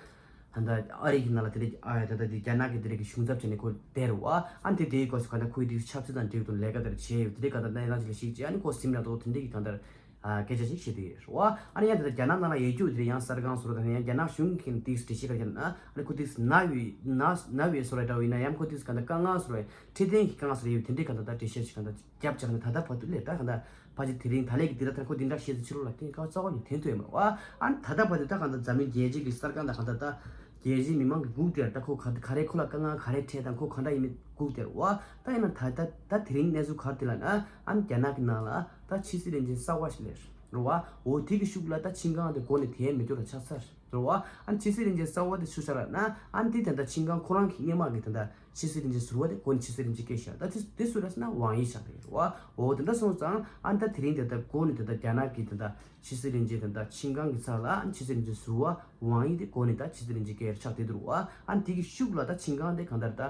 ད་ལྟ་ཨ་རི་གི་ནང་ལ་དེ་འདྲ་ཨ་ད་ལྟ་དེ་རྒྱ་ནག་གི་དེ་འདྲ་གི་གཞུང་ཚབ་བྱས་ནས་ཁོ་བསྡད་རེད་བ། ཨ་ནི་དེ་དེའི་སྐོར་ཞིག་གང་ལྟར་ཁོའི་དེ་ཆབ་སྲིད་དང་འབྲེལ་བའི་ཐོག་ལས་ཀ་དེ་འདྲ་བྱས་ཡོད་དེ་འདྲ་གང་ལྟར་གནས་སྟངས་ཅིག་ལ་གཞིགས་བྱས་ཨ་ནི་ཁོ་ཟིན་མེད་ལ་ཐོག་དེ་འདྲ་གི་གང་ལྟར་ཨ་སྐད་ཆ་ཞིག་བཤད་དེ་ཡོད་རེད་བ། ཨ་ནི་ཡང་དེ་ལྟར་རྒྱ་ནག་ནང་ལ་ཡོད་རྒྱུ་དེ་འདྲ་ཡང་གསར་ཁང་བཟོ་འདྲ་དང་ཡང་རྒྱ་ནག་གཞུང་གི་དེ་འདྲ་ཞིག་ག་རེ་ན་ཨ་ནི་ཁོ་དེ་ན་བའི་ན་ན་བའི་བཟོ་འདྲ་འདྲ་བོ་ཡིན་ན་ཡང་ཁོ་དེ་གང་ལྟར་དཀའ་ངལ་བཟོ་འདྲ་བའི། ཁྲིད་དོན་གྱི་དཀའ་ངལ་སོགས་ཡོད་དེ་འདྲའི་གང་ལྟར་ད་འགྲེལ་བཤད་ཞིག་གང་ལྟར་རྒྱབ་ཆགས་ནས་ད་ལྟ་བར་དུ་སླེབས་ད་གང་ལྟར་ཕལ་ཆེར་དེ་རིང་ད་ལན་གྱི་དེ་ར་ཐར་ཁོ་འདི་འདྲ་བཤད་ཚུལ་ཕྱི་ལོགས་ལ་བརྟེན་ཁ་རྩ་བ་ནས་ཐོན་ཐུབ་ཡོད་མ་རེད་བ། ཨ་ནི་ད་ལྟ་བར་དུ་ད་གང་ལྟར་འཛམ་གླིང་རྒྱལ་སྤྱི་གི་གསར་ཁང་དང་གང་ལྟར་ད་རྒྱལ་སྤྱིའི་མི་མང་གི་སྒུག་བསྡད་ད་ཁོ་ག་ག་རེ་ཁོ་ལ་དཀའ་ངལ་ག་རེ་འཕྲད་དང་ཁོ་ག་འདྲ་ཡིན་མིན་སྒུག་བསྡད་རེད་བ། ད་ཡིན་ན་ད་ད་ད་དེ་རིང་གནས་ཚུལ་ག་རེ་དེ་ལ་ན་ཨ་ནི་རྒྱ་ནག་གི་ནང་ལ་ད་ཕྱི་སྲིད་བློན་ཆེན་གསར་བ་ཞིག་སླེབས་རེད་བ། འོ་དེ་གི་ཤུགས་ལ་ད་ཆིན་ཀང་དེ་འགོ་ནས་དེ་མི་འགྱུར་ལ་ཆགས་ཚར། རེད་བ། ཨ་ནི་ཕྱི་སྲིད་བློན་ཆེན་གསར་བ་དེ་ཚུར་ཤར་ལ་ན་ཨ་ནི་དེ་ད་ལྟ་ཆིན་ཀང་ཁོ་རང་གི་སྔོན་མ་གི་ད་ལྟ་ ཕྱི་སྲིད་བློན་ཆེན་ཟུར་པ་དེ་འགོ་ནས་ཕྱི་སྲིད་བློན་ཆེན་བསྐོས་ཤག་ད་དེ་དེ་སུ་རེད་ཟེར་ན་ཝང་ཡི་ཆགས་བསྡད་ཡོད་རེད་བ། འོ་དེ་འདྲ་སོང་ཙང་ཨ་ནི་ད་དེ་རིང་དེ་ལྟར་འགོ་ནས་དེ་ལྟར་རྒྱ་ནག་གི་དེ་ལྟར་ཕྱི་སྲིད་བློན་ཆེན་དེ་ལྟར་ཆིན་ཀང་གི་ཚབ་ལ་ཨ་ནི་ཕྱི་སྲིད་བློན་ཆེན་ཟུར་པ་ཝང་ཡི་དེ་འགོ་ནས་ད་ཕྱི་སྲིད་བློན་ཆེན་བསྐོས་ཆགས་བསྡད་འདུག་རེད་བ། ཨ་ནི་དེ་གི་ཤུགས་ལ་ད་ཆིན་ཀང་དེ་གང་ལྟར་ད་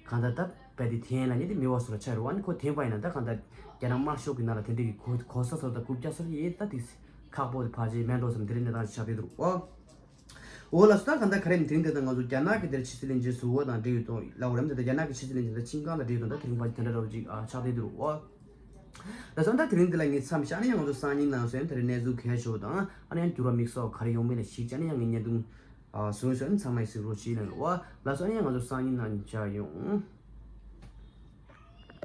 གང་ལྟར་ད་རྦད་དེ་འཐེན་ལབ་མཁན་དེ་མེད་པ་བཟོ་འདྲ་ཆགས་རེད་བ། ཨ་ནི་ཁོ་འཐེན་པ་ཡིན་ན་ད་གང་ལྟར་རྒྱ་ནག་དམར་ཤོག་གི་ནང་ལ་དེ་འདྲ་གི་གོ་གོ་ས་སོགས་དང་རྐུབ་བཀྱག་སོགས་ཡིན་ད་དེ་ཁག་པོ་དེ་ཕལ་ཆེར་མེད་འགྲོ་བསམ་དེ་འདྲའི་གནས་སྟངས་ཤིག་ཆགས་བསྡད་འདུག་རེད་བ། འོ་ལགས་སོ། ད་གང་ལྟར་ག་རེ་ཡིན་དེ་རིང་དེ་ལྟར་ང་ཚོ་རྒྱ་ནག་གི་དེར་ཕྱི་སྲིད་བློན་ཆེན་ཟུར་པ་དང་འབྲེལ་ཡོད་དོན་ལབ་དགོས་རེད་མ། དེ་ལྟར་རྒྱ་ནག་གི་ཕྱི་སྲིད་བློན་ཆེན་དང་ཆིན་ཀང་དང་འབྲེལ་ཡོད་དོན་དག་དེ་རིང་ཕལ་ཆེར་དེ་འདྲ་རོབ་ཅིག་ཨ་ཆགས་བསྡད་འདུག་རེད་བ། ལགས་སོ། ད་དེ་རིང་འདི་ལ་ངས་མཚམས་བཞག་ན་ཡང་ང་ཚོ་སང་ཉིན་ནང་སོན་དེ་རིང་གནས་ཚུལ་གལ་ཆེ་བ་དང་ཨ་ནི་ཡང་འགྱུར་བ་དམིགས་བསལ་ག་རེ་ཡོང་མིན་ལ་གཞིགས་བྱས་ན་ཡང་ངས་བརྙན་ཐུང་ཨ་བཟོས་སོང་། ཚང་མ་ཡི་གཟིགས་རོགས་བྱེད་ལབ་རེད་བ། ལགས་སོ། ཨ་ནི་ཡང་ང་ཚོ་སང་ཉིན་ནང་མཇལ་ཡོང་།